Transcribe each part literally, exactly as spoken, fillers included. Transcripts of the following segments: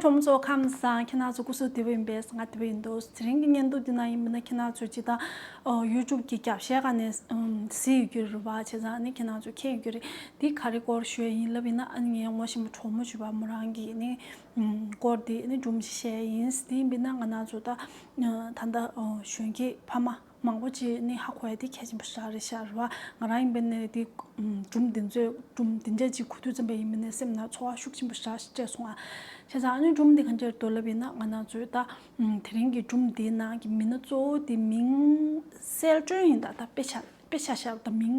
གྲོགས་མོ་ཚོ་ཁམས་བཟང་། ཁྱེད་རང་ཚོ་སྐུ་གཟུགས་བདེ་པོ་ཡིན་པས། ང་བདེ་པོ་ཡིན་འདུག་དེ་རིང་གི་བརྙན་ཐུང་འདི་ནང་ཡིན་པ་ན་ཁྱེད་རང་ཚོ་ཅི་ལྟར་ཨོ་ཡུ་ཊུབ་གི་རྒྱབ་ཤའི་སྒང་ནས་ཨམ་གཟིགས་ཡོད་ཀྱི་རེད་པ། བྱས་ཙང་ནི་ཁྱེད་རང་ཚོ་མཁྱེན་ཡོད་ཀྱི་རེད། འདི་ག་རེ་སྐོར་ཞུ་ཡ་ཡིན་ལབ་ཡིན་ན། ཨ་ནི་ངའི་ངོ་ཤེས་པ་གྲོགས་མོ་ཞུ་བ་མོ་རང་གིས་ནི་ཨམ་སྐོར་འདི་ནི་སྒྲུང་ཞིག་བཤད་ཡིན། དེ་ཡིན་པ་ན་ང་རང་ཚོ་ད་ད་ལྟ་ཨོ་གཞོན་སྐྱེས་ཕ་མ་མང་པོ་ཅིག་ནི་ཧ་གོ་ཡ་དེ་གལ་ཆེན་པོ་ཞིག་རེད་ཤག་རེད་བ། ང་རང་ཡིན་པ་ནས་དེ་སྒྲུང་འདི་ཚོའི་སྒྲུང་འདི་འདྲ་ཅིག་གོ་དུས་ཙམ་པ་ཡིན་པ་ནས་སེམས་ནང་ཚོར་བ་ཤུགས་ཆེན་པོ་ཞིག་སྤྲད་སོང་ང་། བྱས་ཙང་ཨ་ནི་སྒྲུང་འདི་ག་འདྲ་འདུག་ལབ་ཡིན་ན། ང་རང་ཚོའི་ད་དེ་རིང་གི་སྒྲུང་འདིའི་ནང་གི་མི་སྣ་གཙོ་བོ་དེ་མིང་གསལ་སྒྲོན་ཡིན་ད། ད་དཔེ་ཆ་དཔེ་ཆ་བཞག་ད་མིང་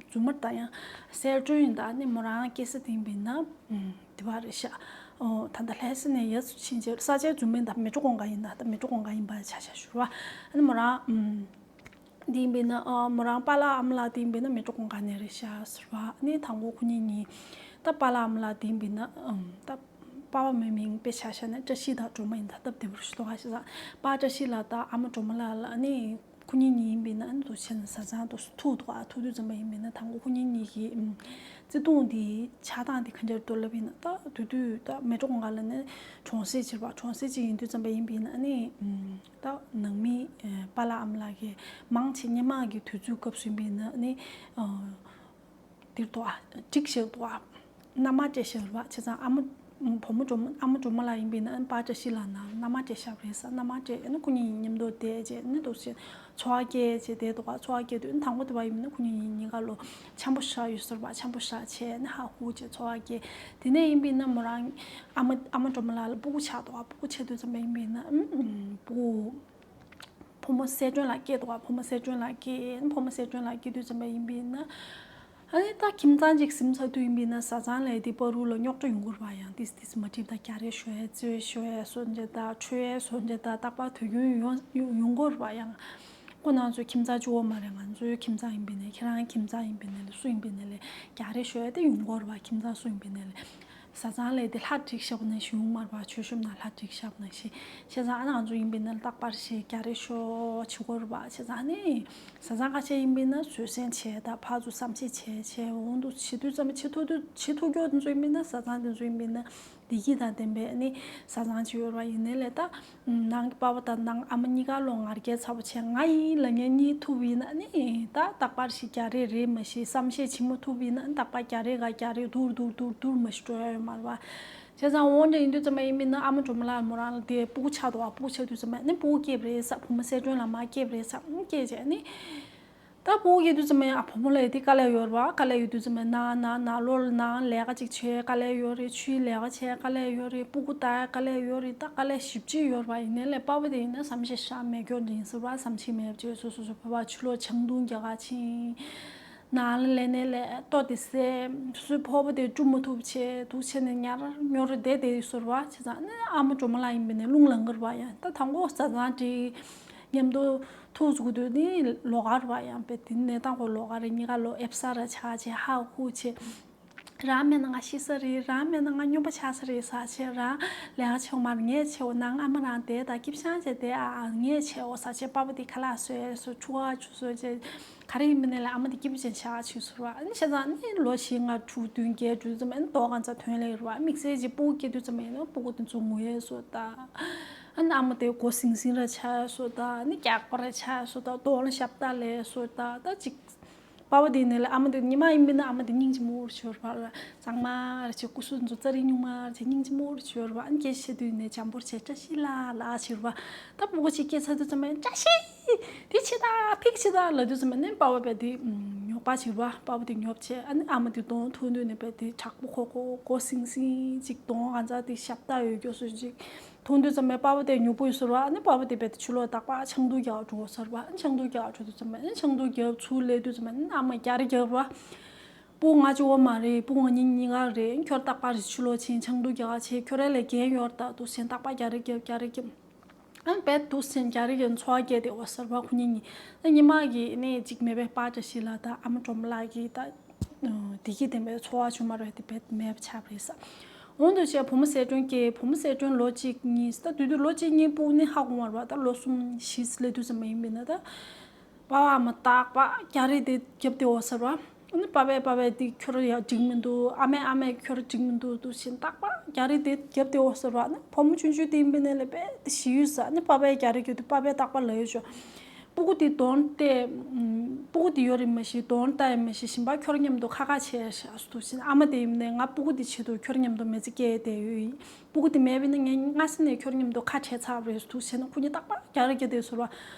རྫུན་མ་ད་ཡང་གསལ་སྒྲོན་ཡིན་ད། ཨ་ནི་མོ་རང་སྐྱེས་ས་དེ་ཡིན་པ་ཡིན་ན། ཨུམ། དེ་བ་རེད་ཤག་ཨོ་ད་ལྟ་ལྷ་ས་ནས་ཡར་ཕྱིན་རྗེས་ས་ཆའི་རྫུན་མ་ཡིན་ད། མལ་གྲོ་གུང་དཀར་ཡིན་ད། ད་མལ་གྲོ་གུང་དཀར་ཡིན་པ་ཆ་བཞག་ཞུ་བ། ཨ་ནི་མོ་རང་ཨུམ། དེ་ཡིན་པ་ཡིན་ན་ཨ་མོ་རང་པཱ་ལགས་ཨ་མ་ལགས་དེ་ཡིན་པ་ཡིན་ན་མལ་གྲོ་གུང་དཀར་ནས་རེད་ཤག་ཟེར་བ། ཨ་ནི་དང་པོ་ཁོ་གཉིས་གཉིས་ད་པཱ་ལགས་ཨ་མ་ལགས་དེ་ཡིན་པ་ཡིན་ན་ཨུམ། ད་པཱ་ཕ་མའི་མིང་དཔེ་ཆ་བཞག་ན་བཀྲ་ཤིས་དང་སྒྲོལ་མ་ཡིན་ད། སྟབས་བདེ་པོ་ཞིག་འདུག་ག་བྱས་ཙང་པཱ་བཀྲ་ཤིས་ལགས་དང་ཨ་མ་སྒྲོལ་མ་ལགས་ལ་ཨ་ནི། ཁོ་གཉིས་གཉིས་ཡིན་པ་ཡིན་ན་ཨ་ནི་འདུག་བྱས་ན་བཟའ་ཚང་དུ་ཐུག་འདུག་ཨ། ཐུག་དུས་ཙམ་པ་ཡིན་པ་ཡིན་ན་དང་པོ་ཁོ་གཉིས་གཉིས་ཀྱིས་ཨམ་བརྩེ་དུང་འདི་ཆགས་སྟངས་འདི་ག་འདྲ་འདུག་ལབ་ཡིན་ན། ད་དེ་དུས་ད་མལ་གྲོ་གུང་དཀར་ལ་ནི་གྲོང་གསེབ་ཅིག་རེད་པ། གྲོང་གསེབ་ཅིག་ཡིན་དུས་ཙམ་པ་ཡིན་པ་ཡིན་ན་ཨ་ནི་ཨམ་ད་ནང་མི་ཨེ་པཱ་ལགས་ཨ་མ་ལགས་ཀྱིས་མང་ཆེ་སྔོན་མ་གི་དུས་ཚོད་སྐབས་སུ་ཡིན་པ་ཡིན་ན་ཨ་ནི་ཨ། འདིར་འདུག་ཨ། སྒྲིག་བཞག་འདུག་ཨ། མནའ་མ་སྤྲད་བཞག་རེད་པ། བྱས་ཙང་ཨ་མ་བུ་མོ་སྒྲོལ་མ་ཨ་མ་སྒྲོལ་མ་ལགས་ཡིན་པ་ཡིན་ན་ཨ་ནི་པཱ་བཀྲ་ཤིས་ལགས་ནང་མནའ་མ་སྤྲད་བཞག་རེད་ཟེར། མནའ་མ་སྤྲད་ཨ་ནི་ཁོ་གཉིས་མཉམ་དུ་བསྡད་བྱས་ཨ་ནི་འདུག་བྱས་འཚོ་བ་སྐྱེལ་བྱས་བསྡད་འདུག་ཨ། འཚོ་བ་སྐྱེལ་དུས་ཨ་ནི་དང་པོ་དེ་བ་ཡིན་ན་ཁོ་གཉིས་གཉིས་ཀ་ལོ་འཆམ་པོ་ཞེ་དྲག་ཡོད་ཟེར་བ། འཆམ་པོ་ཞེ་དྲག་བྱས་ཨ་ནི་ཧ་ཧུ་བྱས་འཚོ་བ་སྐྱེལ། དེ་ནས་ཡིན་པ་ཡིན་ན་མོ་རང་ཨ་མ་ཨ་མ་སྒྲོལ་མ་ལགས་ལ་སྤུ་གུ་ཆགས་འདུག་ཨ། སྤུ་གུ་ཆགས་དུས་ཙམ་པ་ཡིན་པ་ཡིན་ན་ཨ་ནི་སྤུ་གུ། བུ་མོ་གསལ་སྒྲོན་ལགས་སྐྱེས་འདུག་ག་བུ་མོ་གསལ་སྒྲོན་ལགས་སྐྱེས། བུ་མོ་གསལ་སྒྲོན་ལགས་སྐྱེས་དུས་ཙམ་པ་ཡིན་པ་ཡིན་ན། ཨ་ནི་ད་ཁྱིམ་ཚང་ཅིག་ཟིན་ཚར་དུས་ཡིན་པ་ཡིན་ན་བཟའ་ཚང་ལས་དེ་བར་དུ་ལ་རྙོག་དྲ་ཡོང་གི་རེད་པ། ཡང་ཏིས་ཏིས་མ་འགྲིག་ད་རྒྱག་རེས་ཤོར་ཡས་རྩོད་ཤོར་ཡས་བཟོ་འདྲ་ད་འཕྲོད་ཡས་བཟོ་འདྲ་ད་རྟག་པར་དུས་རྒྱུན་ཡོང་ཡོང་གི་རེད་པ། ཡང་ཁོ་རང་ཚོའི་ཁྱིམ་ཚང་གཅིག་པོ་མ་རེད། ང་ཚོའི་ཁྱིམ་ཚང་ཡིན་པ་ཡིན་ན་ཁྱེད་རང་ཁྱིམ་ཚང་ཡིན་པ་ཡིན་ན་ལས་སུ་ཡིན་པ་ཡིན་ན་ལས་རྒྱག་རེས་ཤོར་ཡས་དེ་ཡོང་གི་རེད་པ། ཁྱིམ་ཚང་སུ་ཡིན་པ་ཡིན་ན་ལས། བཟའ་ཚང་ལས་དེ་ལྷ་བྲིས་བཞག་པ་ནང་བཞིན་ཡོང་མ་རེད་པ། མཆོད་གཤོམ་ནང་ལྷ་བྲིས་བཞག་པ་ནང་བཞིན། བྱས་ཙང་ཨ་ནི་ང་ཚོ་ཡིན་པ་ཡིན་ན་རྟག་པར་ཞིག་རྒྱག་རེས་ཤོར་བྱེད་ཀྱི་ཡོད་རེད་པ། བྱས་ཙང་ཨ་ནི་བཟའ་ཚང་ཁ་ཤས་ཡིན་པ་ཡིན་ན་བཟོད་བསྲན་བྱས་ད་ཕར་ཚུར་བསམ་ཤེས་བྱས་བྱས་འོང་དུ་བྱེད་དུས་ཙམ་བྱེད་ཐུབ་དུས་བྱེད་ཐུབ་ཀྱོག་དེ་ཚོ་ཡིན་པ་ཡིན་ན་བཟའ་ཚང་དེ་ཚོ་ཡིན་པ་ཡིན་ན་བདེ་སྐྱིད་དང་ལྡན་པའི་ཨ་ནི་བཟའ་ཚང་ཅིག་ཡོད་རེད་པ། ཡིན་ནའི་ལས་ད་ནང་གི་པ་ཕ་དང་ནང་ཨ་མ་གཉིས་ཀ་ལོ་ང་རྒྱལ་ཚ་པོ་བྱས་ང་ཡིན་ལབ་མཁན་གཉིས་ཐུག་པ་ཡིན་ན་ཨ་ནི་ད་རྟག་པར་ཞིག་རྒྱག་རེས་རེད་མ་གཞི་བསམ་ཤེས་བྱེད་མ་ཐུབ་པ་ཡིན་ན་ཨ་ནི་རྟག་པར་རྒྱག་རེས་ག་རྒྱག་རེས་སྡུར་སྡུར་སྡུར་སྡུར་མ་གཞི་འགྲོ་ཡ་ཡོད་མ་རེད་པ། བྱས་ཙང་འོ་འདྲ་ཡིན་དུས་ཙམ་པ་ཡིན་པ་ཡིན་ན་ཨ་མ་སྒྲོལ་མ་ལགས་མོ་རང་ལ་དེ་སྤུ་གུ་ཆགས་འདུག་ག་སྤུ་གུ་ཆགས་དུས་ཙམ་པ་ནི་སྤུ་གུ་སྐྱེས་པ་རེད་ཟེར། བུ་མོ་གསལ་སྒྲོན་ལགས་མར་སྐྱེས་པ་རེད་ཟེར། ཨ་སྐྱེས་བྱས་ནི་ད་སྤུ་གུ་སྐྱེས་དུས་ཙམ་པ་ཡང་ཨ་བུ་མོ་ལ་ཡ་དེ་དཀའ་ལས་ཡོད་རེད་པ། དཀའ་ལས་ཡོད་དུས་ཙམ་པ་ནང་ནང་ནང་ལོགས་ལ་ནང་ལས་ཀ་ཅིག་བྱེད་དཀའ་ལས་ཡོད་རེད། ཕྱིའི་ལས་ཀ་བྱེད་དཀའ་ལས་ཡོད་རེད། སྤུ་གུ་ལྟ་ཡ་དཀའ་ལས་ཡོད་རེད། ད་དཀའ་ལས་ཞེ་པོ་ཅིག་ཡོད་རེད་པ། ཡིན་ནའི་ལས་པ་ཕ་དེ་ཡིན་ན་བསམ་ཤེས་བྱས་མེད་སྐྱོ་འདྲ་ཡིན་ཟེར་བ། བསམ་ཤེས་མེད་བྱས་སོ་སོ་སོ་ཕ་ཕ་ཕྱི་ལོགས་ཆང་འཐུང་རྒྱག་ག་ཕྱིན། ནང་ལ་ལས་ནས་ལས་ལྟོ་དེ་ཟས་སུས་ཕོར་པ་དེ་བཀྲུ་མ་ཐུབ་བྱས་འདུག་བྱས་ནས་ཉར་ཉོར་བསྡད་བསྡད་ཡོད་ཟེར་བ། བྱས་ཙང་ནི་ཨ་མ་སྒྲོལ་མ་ལགས་ཡིན་པ་ཡིན་ན་རླུང་ལངས་ཀྱི་རེད་པ། ཡང་ད་དང་པོ་བཟའ་ཚང་འདྲ་མཉམ་དུ་ཐུག་ཚུགས་དུས་ནི་ལོགས་ཀ་རེད་པ། ཡང་དཔེ་དེ་ནས་དང་པོ་ལོགས་ཀ་རེད། གཉིས་ཀ་ལོ་ཨེབ་ས་ར་ཆགས་བྱས་ཧ་ཧུ་བྱས། རང་མེད་ན་ང་ཤི་ས་རེད། རང་མེད་ན་ང་སྨྱོན་པ་ཆགས་ས་རེད་ཟེར་བྱས། རང་ལས་ཀ་བྱེད་དགོས་མ་རེད། ངས་བྱེད་དགོས། ནང་ཨ་མ་རང་བསྡད་དང་སྐྱིད་པོ་བྱས་བྱས་བསྡད་ཨ། ངས་བྱེད་དགོས་ཟེར་བྱས། པ་ཕ་དེ་ཁ་ལག་བཟོས་སོ་ཆུ་བ་ཆུ་བཟོས་བྱས། ག་རེ་ཡིན་མིན་ནས་ལ་ཨ་མ་དེ་སྐྱིད་པོ་ཅན་ཆགས་ཆུག་ཟེར་བ། ཨ་ནི་བྱས་ཙང་ནི་ལོ་བཞི་ལྔ་དྲུག་བདུན་བརྒྱད་འགྲོ་དུས་ཙམ་པ་ཨ་ནི་རྡོ་གང་ཚ་ཐོན་ལེ་རུ་བ། དམིགས་བསལ་གྱི་སྤུ་གུ་སྐྱེ་དུས་ཙམ་པ་ཡིན་ན་སྤུ་གུ་དེ་ཚོ་ངུ་ཡས་སོ་ད། ཨ་ནི་ཨ་མ་དེ་མགོ་ཟིང་ཟིང་ར་ཆགས་སོ་ད། ཨ་ནི་རྒྱགས་པ་ར་ཆགས་སོ་ད། གདོང་ལ་ཞབས་ཏ་ལས་སོ་ད། ད་ཅིག་པ་ཕ་དེ་ནས་ལ་ཨ་མ་དེ་ཉི་མ་ཡིན་པ་ན་ཨ་མ་དེ་སྙིང་རྗེ་མོ་རུ་ཆོར་བ་ལ་གཙང་མ་ར་ཆེ་སྐུ་གཟུགས་ཚོ་ཙ་རི་སྨྱུག་མ་ར་ཆེ་སྙིང་རྗེ་མོ་རུ་ཆོར་བ། ཨ་ནི་སྐད་ཆ་བཤད་དུས་ནས་འཇམ་པོར་བྱས་བཀྲ་ཤིས་ལགས་ལགས་ཆེར་བ། ད་སྤུ་གུ་ཅིག་སྐྱེས་ཚར་དུས་ཙམ་པ་བཀྲ་ཤིས། དེ་ཕྱི་ད་ཕིག་ཕྱི་ད་ལབ་དུས་ཙམ་པ་ནི་པ་ཕ་བས་དེ་ཉོབ་པ་བྱེད་པ། པ་ཕ་དེ་ཉོབ་བྱས། ཨ་ནི་ཨ་མ་དེ་གདོང་མཐོང་དུས་ནི་བས་དེ་དྲག་པོ་ཁོ་ཁོ་མགོ་ཟིང་ཟིང་ཅིག་གདོང་ག་ཚ་དེ་ཞབས་ཏ་ཡོད་རྒྱུ་སུ་ཅིག་མཐོང་དུས་ཙམ་པ་པ་ཕ་དེ་ཉོབ་པོ་ཡོད་ཟེར་བ། ཨ་ནི་པ་ཕ་དེ་བས་དེ་ཕྱི་ལོགས་དག་པ་ཆང་འཐུང་རྒྱག་འགྲོ་ཟེར་བ། ཨ་ནི་ཆང་འཐུང་རྒྱག་འགྲོ་དུས་ཙམ་པ་ཨ་ནི་ཆང་འཐུང་རྒྱག་ཚུར་སླེབས་དུས་ཙམ་པ་ཨ་ནི་ཨ་མ་རྒྱག་རེ་རྒྱག་བ། སྤུ་གུ་ང་གཅིག་པོ་མ་རེད། སྤུ་གུ་ང་གཉིས་གཉིས་ཀ་རེད། ཁྱོད་རྟག་པར་ཕྱི་ལོགས་ཕྱིན་ཆང་འཐུང་རྒྱག་བྱེད། ཁྱོད་ར་ལས་འགན་ཡོད་ད་འདུག་སེ་རྟག་པར་རྒྱག་རེས་རྒྱབ་རྒྱག་རེས་རྒྱབ། ཨ་ནི་བས་འདུག་སེ་རྒྱག་རེས་རྒྱབ་འཚོ་བ་སྐྱེལ་བསྡད་པ་ཟེར་བ། ཁོ་གཉིས་གཉིས་ཨ་ཉི་མ་གི་ནས་གཅིག་མེད་པའི་པ་བཀྲ་ཤིས་ལགས་དང་ཨ་མ་སྒྲོལ་མ་ལགས་ཀྱིས་ད་བདེ་སྐྱིད་ལྡན་པའི་འཚོ་བ་བྱུང་མ་རེད་དེ་བས་མེད་པ་ཆགས་པ་རེད་ས། འོང་དུ་བྱས་བུ་མོ་གསལ་སྒྲོན་སྐྱེས། བུ་མོ་གསལ་སྒྲོན་ལོ་གཅིག་གཉིས་ད་དུས་དུས་ལོ་གཅིག་གཉིས་སྤུ་གུ་ནི་ཧ་གོ་མ་རེད་བ། ད་ལོ་གསུམ་བཞི་སླེབས་དུས་ཙམ་པ་ཡིན་པ་ཡིན་ན་ད་པ་ཕ་ཨ་མ་རྟག་པར་རྒྱག་རེས་དེ་རྒྱབ་བསྡད་པ་ཟེར་བ། ཨ་ནི་པ་ཕས་པ་ཕས་དེ་ཁྱོད་ར་ཡག་འགྲིག་མི་འདུག་ཨ་མས་ཨ་མས་ཁྱོད་ར་འགྲིག་མི་འདུག་འདུག་བྱས་ནས་རྟག་པར་རྒྱག་རེས་དེ་རྒྱབ་དེ་འོ་ཟེར་བ། ཨ་ནི་བུ་མོ་ཆུང་ཆུང་དེ་ཡིན་པའི་ནས་ལས་དཔེ་དེ་ཞི་ཡུལ་ཟ། ཨ་ནི་པ་ཕས་རྒྱག་རེས་རྒྱབ་དུས་པ་ཕས་རྟག་པར་ལབ་ཡོད་ཤོག་སྤུ་གུ་དེ་གདོང་བལྟས། སྤུ་གུ་དེ་ཡོད་རེད་མ་ཤེས། གདོང་ལྟ་ཡང་མ་ཤེས། གཞན་པ་ཁྱོད་ར་མཉམ་དུ་ཁ་ཁ་བྱས་ཤག་འདུག་བྱས་ནས། ཨ་མ་དེ་ཡིན་ནས་ང་སྤུ་གུ་དེ་ཆེད་དུ་ཁྱོད་ར་མཉམ་དུ་མི་ཚེ་སྐྱེལ་བསྡད་ཡོད་ཡིན། སྤུ་གུ་དེ་མེད་པ་ཡིན་ན་ངས་སྔ་ས་ནས་ཁྱོད་ར་མཉམ་དུ་ཁ་བྲལ་ཚར་བ་རེད་འདུག་བྱས་ནས་ཁོ་གཉིས་རྟག་པར་རྒྱག་རེས་རྒྱག་བསྡད་ཟེར་བ།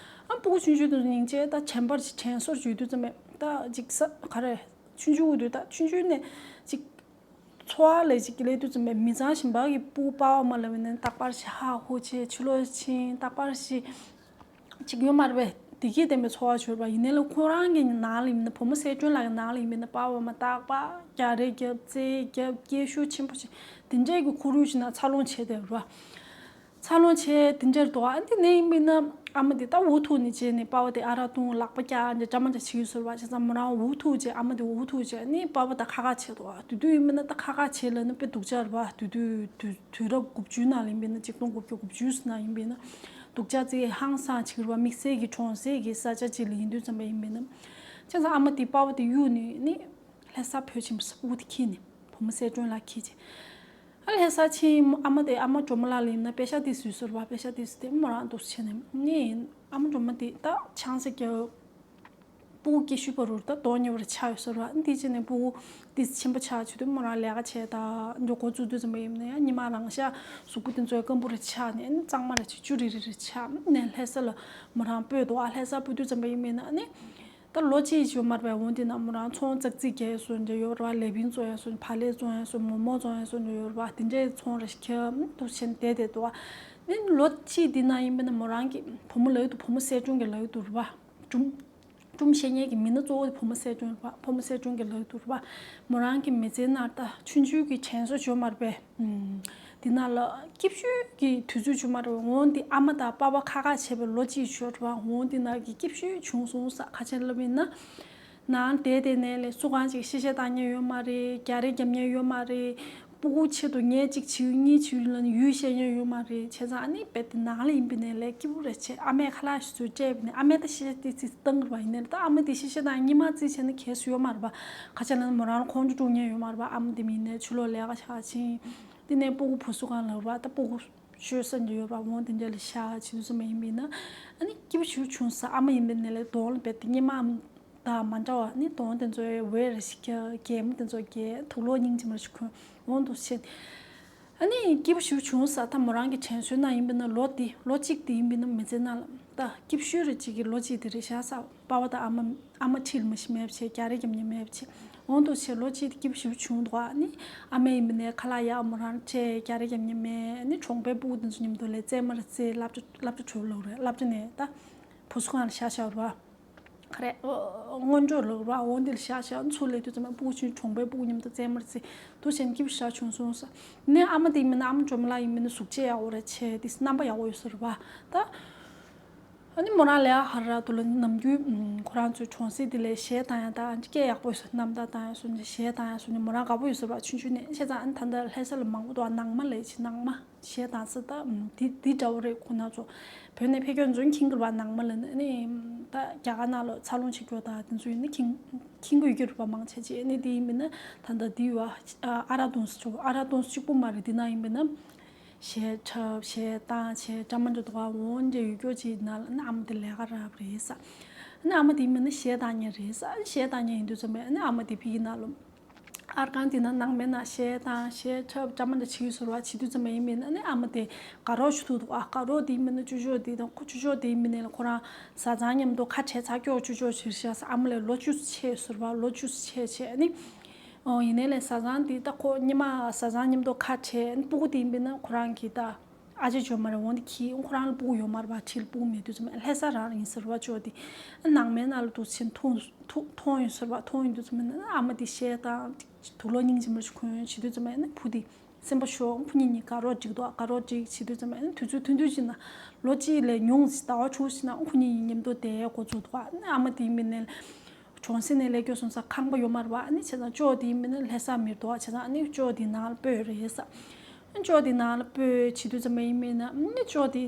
ཨ་སྤུ་གུ་ཆུང་ཆུང་དེ་ཚོ་སྙིང་རྗེ། ད་དྲན་པར་ཞིག་དྲན་གསོ་བྱེད་དུས་ཙམ་པས་ད་ཅིག་ས་ག་རེ། ཆུང་ཆུང་དུས། ད་ཆུང་ཆུང་ནས་ཅིག་འཚོ་བ་ལས་ཅིག་སླེབས་དུས་ཙམ་པས་མི་ཚང་གཞན་པ་གི་སྤུ་གུ་པ་ཕ་མ་ལབ་ནས་རྟག་པར་ཞིག་ཧ་ཧུ་བྱས། ཕྱི་ལོགས་ཕྱིན་རྟག་པར་ཞིག་ཅིག་ཡོད་མ་རེད་པས། བདེ་སྐྱིད་ལྡན་པའི་འཚོ་བ་བྱོས་པ་ཡིན་ནའི་ལ། ཁོ་རང་གི་ནང་ལ་ཡིན་ན། བུ་མོ་གསལ་སྒྲོན་ལགས་ཀྱི་ནང་ལ་ཡིན་པ་ཡིན་ན། པ་ཕ་མ་རྟག་པར་རྒྱག་རེས་རྒྱབ། རྩེད་རྒྱབ། སྐད་ཤུགས་ཆེན་པོ་བྱས། དེ་འདྲས་ཀྱི་ཁོར་ཡུག་ཅིག་ནང་འཚར་ལོངས་བྱས་བསྡད་རེད་པ། འཚར་ལོངས་བྱས་དེ་འདྲས་འདུག་ཨ་འདི་ནས་ཡིན་པ་ཡིན་ན་ཨ་མ་དེ་ད་འུ་ཐུག་ནས་བྱས་ནས་པ་ཕ་དེ་ཨ་རག་བཏུང་། ལག་པ་བཀྱག་འདྲ་འདྲ་མ་འདྲ་བྱེད་ཀྱི་ཡོད་ཟེར་བ། བྱས་ཙང་མོ་རང་འུ་ཐུག་བྱས། ཨ་མ་དེ་འུ་ཐུག་བྱས་ནས་པ་ཕ་ད་ཁ་ཁ་བྱས་འདུག་ཨ་དེ་དུས་ཡིན་པ་ཡིན་ན་ད་ཁ་ཁ་བྱས་ལབ་ན་དཔེ་སྡུག་ཅག་རེད་པ། དེ་དུས་དུས་དུས་རབས་དགུ་བཅུ་ནང་ལ་ཡིན་པ་ཡིན་ན། ཆིག་སྟོང་དགུ་བརྒྱ་དགུ་བཅུ་ནང་ཡིན་པ་ཡིན་ན། སྡུག་ཅག་ཅིག་ཧང་སང་བྱེད་ཀྱི་རེད་པ། དམིགས་བསལ་གྱི་གྲོང་གསེབ་ཀྱི་ས་ཆ་ཅིག་ལ་ཡིན་དུས་ཙམ་པ་ཡིན་པ་ཡིན་ན། བྱས་ཙང་ཨ་མ་དེ་པ་ཕ་དེ་གཡུགས་ནས་ནི་ལྷ་ས་བོད་ཆེན་པོ་ས་སྤུ་གུ་དེ་ཁྱེར་ནས། བུ་མོ་གསལ་སྒྲོན་ལགས་ཁྱེར་བྱས། ཨ་ལྷ་ས་ཕྱིན། ཨ་མ་དེ་ཨ་མ་སྒྲོལ་མ་ལགས་ལ་ཡིན་ན་པེ་ཤག་དེ་བཟོས་ཟེར་བ། པེ་ཤག་དེ་བཟོས་ཏེ་མོ་རང་འདུག་བྱས་ནས་ནི། ཨ་མ་སྒྲོལ་མ་དེ་ད་ཆང་ས་རྒྱག་སྤུ་གུ་སྐྱེ་ཤུལ་བར་དུ་ད་གདོང་ཉེ་བར་ཆགས་ཡོད་ཟེར་བ། འདི་བྱས་ནས་སྤུ་གུ་དེ་ཆེན་པོ་ཆགས་བྱེད་དུས་མོ་རང་ལས་ཀ་བྱས། ད་འགྲོ་འགོ་བཙུགས་དུས་ཙམ་པ་ཡིན་ན་ཡང་ཉི་མ་རང་ཤག་གཟུགས་པོ་དེ་ཚོ་སྐམ་པོ་རེ་ཆགས་ནས་གཙང་མ་རེ་ཆགས། བཅུ་རེ་རེ་རེ་ཆགས་ནས་ལྷ་ས་ལ་མོ་རང་སྤོས་འདུག་ཨ་ལྷ་ས་སྤོ་དུས་ཙམ་པ་ཡིན་པ་ཡིན་ན་ནི། ད་ལོ་གཅིག་ཡོད་མ་རེད་པས། འོ་འདི་ན་མོ་རང་ཚོང་ཙག་ཙིག་རྒྱག་ཡ་བཟོ་འདྲ་ཡོད་རེད་པ། ལེ་བིང་བཙོང་ཡ་བཟོ། བག་ལེབ་བཙོང་ཡ་བཟོ། མོག་མོག་བཙོང་ཡ་བཟོ་འདྲ་ཡོད་རེད་པ། དེ་འདྲའི་ཚོང་རེ་ཞིག་རྒྱག་འདུག་བྱས་ནས་བསྡད་བསྡད་འདུག་ཨ་ནི་ལོ་གཅིག་འདི་ན་ཡིན་པ་ན་མོ་རང་གི་བུ་མོ་ལབ་ཀྱི་འདུག་བུ་མོ་གསལ་སྒྲོན་གྱི་ལབ་ཀྱི་འདུག་རེད་པ། སྒྲུང་སྒྲུང་བཤད་མཁན་གྱི་མི་སྣ་གཙོ་བོ་དེ་བུ་མོ་གསལ་སྒྲོན་རེད་པ། བུ་མོ་གསལ་སྒྲོན་གྱི་ལབ་ཀྱི་འདུག་རེད་པ། མོ་རང་གི་མི་ཚེའི་ནང་ད་ཆུང་ཆུང་གི་དྲན་གསོ་ཡོད་མ་རེད་པས། ཨུམ། འདི་ནང་ལ་སྐྱིད་ཤོས་ཀྱི་དུས་ཚོད་བྱུང་མ་རེད། འོ་འདི་ཨ་མ་དང་པ་ཕ་ཁ་ཁ་བྱས་པའི་ལོ་གཅིག་ཤོར་བ། འོ་འདི་ནང་གི་སྐྱིད་ཤོས་བྱུང་སོང་ས། ག་ཅི་ལབ་ཡིན་ན། ནང་བསྡད་བསྡད་ནས་ལས་སུ་གང་ཅིག་གཤེ་གཤེ་བཏང་མཁན་ཡོད་མ་རེད། རྒྱག་རེས་རྒྱབ་མཁན་ཡོད་མ་རེད། སྤུ་གུ་ཆེད་དུ་ངས་གཅིག་བྱེད་གཉིས་བྱེད་ལབ་ནས་ཡུལ་བཤད་མཁན་ཡོད་མ་རེད། བྱས་ཙང་ཨ་ནི་རྦད་དེ་ནང་ལ་ཡིན་པ་ཡིན་ནའི་ལས་སྐྱིད་པོ་རེད་བྱས། ཨ་མས་ཁ་ལག་ཞིག་བཟོས་སྤྲད་པ་ཡིན་ནའི་ཨ་མས་ད་གཤེ་གཤེ་ཏོག་ཙམ་བཏང་གི་རེད་པ། ཡིན་ནའི་ད་ཨ་མ་དེ་གཤེ་གཤེ་བཏང་སྔོན་མ་རྩིས་བྱས་ན་གལ་སྲིད་ཡོད་མ་རེད་པ། ག་ཅི་ལབ་ན་མོ་རང་ལ་ཁོང་ཁྲོ་སྒྲུབ་མཁན་ཡོད་མ་རེད་པ། ཨ་མ་དེ་མིན་ནས་ཕྱི་ལོགས་ལས་ཀ་བྱ་ཕྱིན། དེ་ནས་སྤུ་གུ་བུ་སུ་གང་ལབ་པ། ད་སྤུ་གུ་ཤོད་ས་འདྲ་ཡོད་པ། འོ་དེ་འདྲ་ལ་བཞག་བྱེད་དུས་ཙམ་པ་ཡིན་པ་ཡིན་ན། ཨ་ནི་སྐྱིད་པོ་ཞིག་བྱུང་ས། ཨ་མ་ཡིན་པ་ཡིན་ནའི་ལས་གདོང་ལ་རྦད་དེ་སྔོན་མ་དང་མ་འདྲ་བ། ཨ་ནི་གདོང་དེ་ཚོ་འོད་རེ་ཞིག་རྒྱག་གད་མོ་དེ་ཚོ་རྒྱག་དུག་ལོག་སྙིང་རྗེ་མོ་ཞིག་གོན། འོ་འདུག་བྱས། ཨ་ནི་སྐྱིད་པོ་ཞིག་བྱུང་ས། ད་མོ་རང་གི་དྲན་གསོའི་ནང་ཡིན་པ་ཡིན་ན་ལོ་དེ་ལོ་གཅིག་དེ་ཡིན་པ་ཡིན་ན་མི་ཚེ་ནང་ལ་ད་སྐྱིད་ཤོས་རེ་གཅིག་གི་ལོ་གཅིག་དེ་རེད་བཞག་ས། པ་ཕ་དང་ཨ་མ། ཨ་མ་ཁྲིད་ལ་མ་ཤི་མེད་པ་བྱས། རྒྱག་རེས་རྒྱབ་མཁན་མེད་པ་བྱས། འོ་འདུག་བྱས་ལོ་གཅིག་དེ་སྐྱིད་པོ་ཞིག་བྱུང་འདུག་ཨ་ནི་ཨ་མས་ཡིན་པ་ཡིན་ནའི་ཁ་ལག་ཡག་མོ་རང་སྤྲད། རྒྱག་རེས་རྒྱབ་མཁན་མེད། ཨ་ནི་གྲོང་པའི་སྤུ་གུ་དེ་ཚོ་མཉམ་དུ་ལས་རྩེད་མོ་རེ་རྩེ། སློབ་གྲྭ་སློབ་གྲྭ་གྲོལ་ལོག་རེད། སློབ་གྲྭ་ནས་ད་བུ་སུ་གང་ལ་བཞག་བཞག་རེད་པ། ག་རེ། སྔོན་འགྲོ་ལོག་ར། འོ་འདི་ལ་བཞག་བཞག་ཚུར་སླེབས་དུས་ཙམ་པ་སྤུ་གུ་ཆུང་གྲོང་པའི་སྤུ་གུ་མཉམ་དུ་རྩེད་མོ་རེ་རྩེ། འདུག་བྱས་ནས་སྐྱིད་པོ་ཞེ་དྲག་བྱུང་སོང་ས། ནས་ཨ་མ་དེ་ཡིན་པ་ཡིན་ན། ཨ་མ་སྒྲོལ་མ་ལགས་ཡིན་པ་ཡིན་ན་གཟུགས་བྱད་ཡག་པོ་རེད་བྱས། དེ་རྣམ་པ་ཡག་པོ་ཡོད་ས་རེད་པ། ད་ཨ་ནི་མོ་རང་ལས་ཀ་ཧར་ར་དུ་ལ་ནམ་རྒྱུན་ཁོ་རང་ཚོའི་གྲོང་གསེབ་དེ་ལ་གཞས་བཏང་ཡ་ད་སྐད་ཡག་པོ་ཡོད་ས། རྣམ་ཐར་བཏང་ཡ་སོགས་ནས། གཞས་བཏང་ཡ་སོགས་ནས་མོ་རང་དགའ་པོ་ཡོད་ས་རེད་པ། ཆུང་ཆུང་ནས། བྱས་ཙང་ཨ་ནི་ད་ལྟ་ལྷ་ས་ལ་མང་པོ་འདུག་ནང་མ་ལས་ཀྱི་ནང་མ། གཞས་གཏོང་ས་ད་འདི་འདི་འདྲ་བོ་རེད། ཁོ་ན་ཚོ་བོད་ནས་ཕེབས་མཁན་ཚོ་མཁྱེན་གྱི་རེད་པ། ནང་མ་ལ་ནི་ནི་ད་རྒྱ་གར་ནང་ལ་འཚར་ལོངས་བྱེད་རྒྱུ་ད་དེ་ཚོ་ཡིན་ན་མཁྱེན་མཁྱེན་གྱི་ཡོད་ཀྱི་རེད་པ། མང་ཆེ་ཆེ་ནི་དེ་ཡིན་པ་ཡིན་ན་ད་ལྟ་འདི་ཡོད་ཨ། ཨ་རག་བཏུང་ས་ཆོག་ཨ་རག་བཏུང་ས་གཅིག་པུ་མ་རེད། འདི་ན་ཡིན་པ་ཡིན་ན་གཞས་འཁྲབ། གཞས་བཏང་། གཞས་འདྲ་མི་འདྲ་འདུག་ག་འོ་འདྲ་ཡོད་རྒྱུ་ཅིག་ན་ལ་ནི་ཨ་མ་དེ་ལས་ཀ་རག་པ་རེད་ས། ནི་ཨ་མ་དེ་ཡིན་པ་ཡིན་ན་གཞས་བཏང་མཁན་རེད་ས། གཞས་བཏང་མཁན་ཡིན་དུས་ཙམ་པ་ནི་ཨ་མ་དེ་ཕ་གི་ནང་ལ། ཨར་ཁང་དེ་ན་ནང་མའི་ནང་གཞས་བཏང་། གཞས་འཁྲབ། འདྲ་མི་འདྲ་བྱེད་ཀྱི་ཡོད་ས་རེད་པ། བྱེད་དུས་ཙམ་པ་ཡིན་པ་ཡིན་ན་ནི་ཨ་མ་དེ་དགའ་རོགས་ཞུ་ཐུབ་འདུག་ཨ་དགའ་རོགས་དེ་ཡིན་པ་ཡིན་ན་ཅོ་ཅོ་དེ་དང་། ཁོ་ཅོ་ཅོ་དེ་ཡིན་པ་ཡིན་ན་ཁོ་རང་བཟའ་ཚང་མཉམ་དུ་ཁ་བྲལ་ཚར། སྐྱོ་ཅོ་ཅོ་བྱེད་ཤག་ས། ཨ་མ་ལས་ལོ་བཅུ་ཙམ་ཆེ་ཡོད་ས་རེད་པ། ལོ་བཅུ་ཙམ་ཆེ་བྱས་ནི། ཨོ་ཡིན་ནའི་ལས་བཟའ་ཚང་དེ་ད་ཁོ་སྔོན་མ་བཟའ་ཚང་མཉམ་དུ་ཁ་བྲལ་ནི། སྤུ་གུ་དེ་ཡིན་པ་ཡིན་ན་ཁོ་རང་གི་ད། ཨ་ཅེ་ཅོ་མ་རེད། འོང་དེ་ཁྱི་ཁོ་རང་ལ་སྤུ་གུ་ཡོད་མ་རེད་པ། ཁྲིད་ལ་སྤུ་གུ་མེད་དུས་ཙམ་པ་ལྷ་ས་རང་ཡིན་ཟེར་བ། ཅོ་དེ་ནང་མའི་ནང་ལ་འདུག་ཕྱིན་མཐོང་མཐོང་མཐོང་ཡོད་ཟེར་བ། མཐོང་ཡོང་དུས་ཙམ་པ་ཨ་མ་དེ་གཞས་བཏང་། དུག་ལོག་སྙིང་རྗེ་མོ་ཞིག་གོན་བྱེད་དུས་ཙམ་པ་ཨ་ནི་བུ་དེ་སེམས་པ་ཤོར། ཁོ་གཉིས་གཉིས་དགའ་རོགས་འགྲིག་འདུག་དགའ་རོགས་འགྲིག་བྱེད་དུས་ཙམ་པ་ཨ་ནི་དུས་ཚོད་ཐུང་ཐུང་ཅིག་ནང་ལོ་གཅིག་ལས་ཉུང་ཟད་ཟླ་བ་དྲུག་ཅིག་ནང་ཁོ་གཉིས་གཉིས་མཉམ་དུ་བསྡད་འགོ་བཙུགས་འདུག་ཨ་ནི་ཨ་མ་དེ་ཡིན་པ་ཡིན་ནའི། གྲོང་གསེབ་ནས་སླེབས་རྒྱུ་སོང་ཙང་ཁང་པ་ཡོད་མ་རེད་པ། ཨ་ནི་བྱས་ཙང་ཅོ་དེ་ཡིན་པ་ཡིན་ན་ལྷ་ས་མི་འདུག་བྱས་ཙང་ཨ་ནི་ཅོ་དེ་ནང་ལ་སྤོས་རེད་ས། ཨ་ཅོ་དེ་ནང་ལ་སྤོས་བྱེད་དུས་ཙམ་པ་ཡིན་པ་ཡིན་ན་ཨ་ནི་ཅོ་དེ་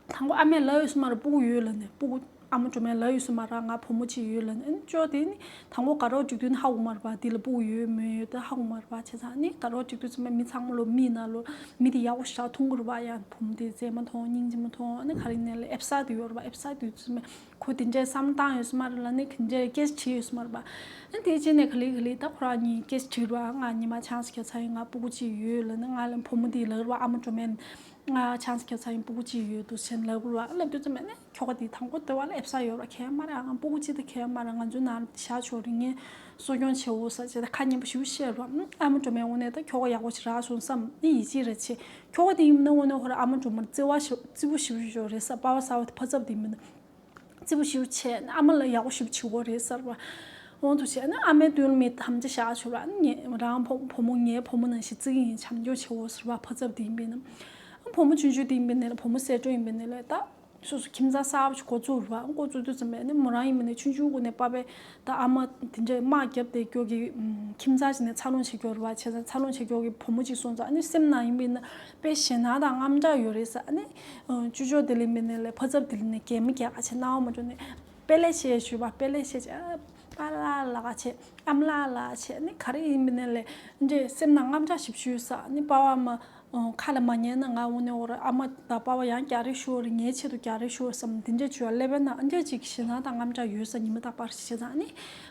དང་པོ་ཨ་མས་ལབ་ཡོད་ས་མ་རེད། སྤུ་གུ་ཡོད་ལབ་ནས། སྤུ་གུ་ ཨ་མ་སྒྲོལ་མས་ལབ་ཡོད་ས་མ་རེད། ང་བུ་མོ་གཅིག་ཡོད་ལབ་ནས། ཨ་ནི་ཅོ་དེ་ནི་དང་པོ་དགའ་རོགས་འགྲིག་དུས་ནི་ཧ་གོ་མ་རེད་པ། དེ་ལ་སྤུ་གུ་ཡོད་མེད་ཡོད་ད་ཧ་གོ་མ་རེད་པ། བྱས་ཙང་ནི་དགའ་རོགས་འགྲིག་དུས་ཙམ་པ་མི་ཚང་མ་ལོ་མིའི་ནང་ལོ་མི་དེ་ཡག་པོ་ཞེ་དྲག་མཐོང་གི་རེད་པ། ཡང་བུ་མོ་དེ་མཛེས་མ་མཐོང་སྙིང་རྗེ་མ་མཐོང་། ཨ་ནི་ག་རེ་ཡིན་ནའི་ལ་ཨེབ་ས་དེ་ཡོད་རེད་པ། ཨེབ་ས་དེ་ཙམ་པ་ཁོ་དེ་འདྲའི་བསམ་བློ་བཏང་ཡོད་ས་མ་རེད་ལབ་ནས་དེ་འདྲའི་སྐད་ཆ་དྲིས་ཡོད་ས་མ་རེད་པ། ཨ་ནི་དེ་རྗེས་ནས་ག་ལེ་ག་ལེ་ད་ཁོ་རང་གཉིས་སྐད་ཆ་དྲིས་རེད་པ། ང་ཉི་མ་ཆང་ས་ཁྱབ་ཚར་ཡིན། ང་སྤུ་གུ་གཅིག་ཡོད་ལབ་ནས། ང་ལ་བུ་མོ་དེ་ལབ་རེད་པ། ཨ་མ་སྒྲོལ་མས་ང་ཆང་ས་ཁྱབ་ཚར་ཡིན། སྤུ་གུ་གཅིག་ཡོད་འདུག་ཟེར་ལབ་རེད་པ། ལབ་དུས་ཙམ་པ་ནི་ཁྱོ་ག་དེ་དང་པོ་དེ་བ་ལ་ཨེབ་ས་ཡོད་རེད་པ། གལ་མ་རེད། ཨ་ང་སྤུ་གུ་གཅིག་ད་གལ་མ་རེད། ང་ཚོའི་ནང་བཞག་ཆོག་རེད། ངས་གསོ་སྐྱོང་བྱེད་འོ་ཟེར་བྱས་ད་ཁ་སྙན་པོ་ཞེ་པོ་བཤད་རེད་པ། ཨ་མ་སྒྲོལ་མས་དངོས་གནས་ད་ཁྱོ་ག་ཡག་པོ་ཞིག་རག་སོང་བསམ་ནི་ཡིད་ཆེས་རེད་བྱས། ཁྱོ་ག་དེ་ཡིན་ན་དངོས་གནས་ཁོ་རང་ཨ་མ་སྒྲོལ་མར་བརྩེ་བ་ཞེ་བརྩེ་པོ་ཞེ་པོ་ཞིག་ཡོད་རེད་ཟེར། པ་ཕ་གསར་པ་དེ་ཕ་ཚབ་དེ་མིན་ན། བརྩེ་པོ་ཞེ་པོ་བྱས་ནས་ཨ་མ་ལ་ཡག་པོ་ཞེ་པོ་བྱེད་ཀྱི་ཡོད་རེད་ཟེར་བ། འོང་དུ་བྱས་ནས་ཨ་མའི་མདུན་ལ་མི་དམ་བཅའ་བཞག་ཆོག་ར། ངས་རང་བུ་བུ་མོ་ངའི་བུ་མོ་ནང་བཞིན་བརྩི་གི་ཡིན། བྱམས་སྐྱོང་བྱེད་འོ་ཟེར་བ། ཕ་ཚབ་དེ་ཡིན་པས་ན། བུ་མོ་ཆུང་ཆུང་དེ་ཡིན་པས་ན་ལ་བུ་མོ་གསལ་སྒྲོན་ཡིན་པས་ན་ལ་ད། སོ་སོ་ཁྱིམ་ཚང་གསར་པ་ཞིག་འགོ་བཙུགས་ར། འགོ་བཙུགས་དུས་ཙམ་པས་ནི་མོ་རང་ཡིན་པས་ན་ཆུང་ཆུང་སྒོ་ནས་པ་ཕས་ད་ཨ་མ་དེ་འདྲའི་དམག་བརྒྱབ་སྟེ་སྐྱོ་གི་ཁྱིམ་ཚང་ཞིག་ནས་འཚར་ལོངས་བྱེད་སྐྱོ་ར་བ། བྱས་ཙང་འཚར་ལོངས་བྱེད་སྐྱོ་གི་བུ་མོ་གཅིག་སོང་ཙང་ནི་སེམས་ནང་ཡིན་པས་ན། དཔེ་ཞེད་སྣང་དང་དངངས་སྐྲག་ཡོད་རེད་ཟེར། ཨ་ནི་ཅོ་ཅོ་དེ་ལ་མིན་ནས་ལས་ཕ་ཚབ་དེ་ལ་ནས་གད་མོ་བགད་ག་བྱས། སྣང་བ་མ་འགྲོ་ནས་པེ་ལེ་བཤད་ཞུས་པ། པེ་ལེ་བཤད་བྱས། ཨ་པཱ་ལགས་ལགས་བྱས། ཨ་མ་ལགས་ལགས་བྱས། ཨ་ནི་ག་རེ་ཡིན་མིན་ནས་ལས་འདྲེ་སེམས་ནང་དངངས་སྐྲག་ཞིབ་ཞུས་ཟེར། ཨ་ནི་པཱ་ཕ་མ་ཁ་ལ་མ་ཉན་ན་ང་འོ་ནས་འོ་ར། ཨ་མ་དང་པཱ་ཕ་ཡང་རྒྱག་རེས་ཤོར་རེད། ངའི་ཆེད་དུ་རྒྱག་རེས་ཤོར་བསམ་དེ་འདྲས་བྱུང་བ་ལས་པས་ན་འདྲས་ཅིག་ཞེད་སྣང་དང་དངངས་སྐྲག་ཡོད་ས་ཉི་མ་རྟག་པར་ཞེ་ཙང་ནི་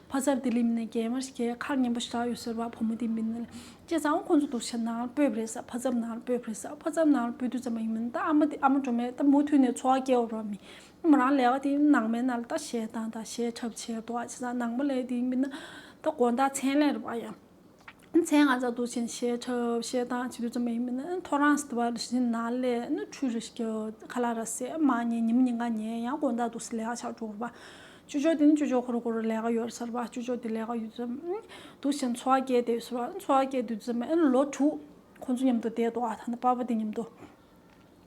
ཕ་ཚབ་དེ་ལ་མིན་ནས་གད་མོ་ཞིག་གད། ཁ་སྙན་པོ་ཞིག་རག་ཡོད་ཟེར་བ། བུ་མོ་དེ་མིན་ནས་ལས། བྱས་ཙང་ཁོང་ཚོ་འདུག་བྱས་ནང་ལ་སྤོས་པ་རེད་ཟེར། ཕ་ཚབ་ནང་ལ་སྤོས་པ་རེད་ཟེར། ཕ་ཚབ་ནང་ལ་སྤོས་དུས་ཙམ་པ་ཡིན་མིན་ད་ཨ་མ་དེ་ཨ་མ་སྒྲོལ་མས་ད་མུ་མཐུད་ནས་འཚོ་བ་སྐྱེལ་བ་ར། མི་མོ་རང་ལས་ཀ་དེ་ནང་མའི་ནང་ལ་ད་གཞས་བཏང་དང་གཞས་འཁྲབ་བྱས་འདུག་བ། བྱས་ཙང་ནང་མ་ལས་དེ་ཡིན་མིན་ན་ད་དགོང་དག་མཚན་ལས་རེད་བ་ཡང་། མཚན་ང་ཚོ་འདུག་བྱས་གཞས་འཁྲབ་གཞས་བཏང་བྱེད་དུས་ཙམ་པ་ཡིན་མིན་ན་ཐོ་རངས་སུ་དུ་བ་ལ་བཞིན་ནང་ལས་ནི་ཁྲུས་རེ་ཞིག་ཁ་ལག་ར་ཟས་མ་ཉལ། ཉིན་མོ་ཉིན་གང་ཉལ། ཡང་དགོང་དག་འདུག་སེ་ལས་ཀ་ཆགས་འགྲོ་བ། ཅོ་ཅོ་དེ་ནི་ཅོ་ཅོ་ཁོ་ར་ཁོ་ར་ལས་ཀ་ཡོད་ཟེར་བ། ཅོ་ཅོ་དེ་ལས་ཀ་ཡོད་ཙམ་འདུག་བྱས་འཚོ་བ་སྐྱེལ་བསྡད་ཟེར་བ། འཚོ་བ་སྐྱེལ་དུས་ཙམ་པ་ཨ་ནི་ལོ་དྲུག་ཁོང་ཚོ་མཉམ་དུ་བསྡད་འདུག་བ། ད་ནི་པ་ཕ་དེ་མཉམ་དུ།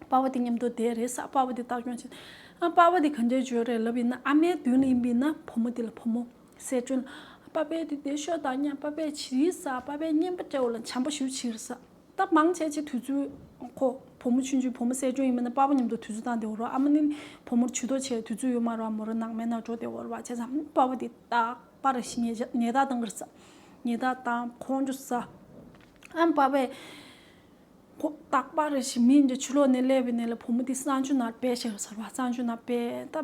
པ་ཕ་དེ་མཉམ་དུ་བསྡད་རེད་ཟེར། པ་ཕ་དེ་ལྟ་སྐྱོང་བྱེད། ཨ་པ་ཕ་དེ་ག་འདྲས་བྱོས་རེད་ལབ་ཡིན་ན། ཨ་མའི་མདུན་ལ་ཡིན་པ་ཡིན་ན་བུ་མོ་དེ་ལ་བུ་མོ་གསལ་སྒྲོན་ལ། པ་ཕས་དེ་བསྡད་ཤོག་དང་ཉ། པ་ཕས་བྱེད་རེད་ཟེར། པ་ཕས་བརྙན་པར་སྤྲད་འོ་ལ་བྱམས་པོ་ཞེ་པོ་བྱེད་རེད་ཟེར། ད་མང་ཆེ་ཆེ་དུས་ཚོད་ཁོ་བུ་མོ་ཆུང་ཆུང་བུ་མོ་གསལ་སྒྲོན་ཡིན་པ་ཡིན་ན་པ་ཕ་མཉམ་དུ་དུས་ཚོད་བཏང་བསྡད་འོ་ར། ཨ་མ་ནི་བུ་མོར་ཇུས་གཏོགས་བྱེད་དུས་ཚོད་ཡོད་མ་རེད་བ། མོ་རང་ནང་མའི་ནང་འགྲོ་བསྡད་འོ་ར་བ། བྱས་ཙང་པ་ཕ་དེ་རྟག་པར་ཞིག་ཉེས་ཉེས་དག་བཏང་གི་རེད་ཟེར། ཉེས་དག་བཏང་ཁོང་ཁྲོ་ཟ། ཨ་པ་ཕས། ཁོ་རྟག་པར་རེ་ཞིག་མི་འདི་ཕྱི་ལོགས་ནས་སླེབས་པའི་ནས་ལ་བུ་མོ་འདི་གསང་སྤྱོད་ནང་སྤེལ་བྱས་ཟེར་བ། གསང་སྤྱོད་ནང་སྤེལ། ད་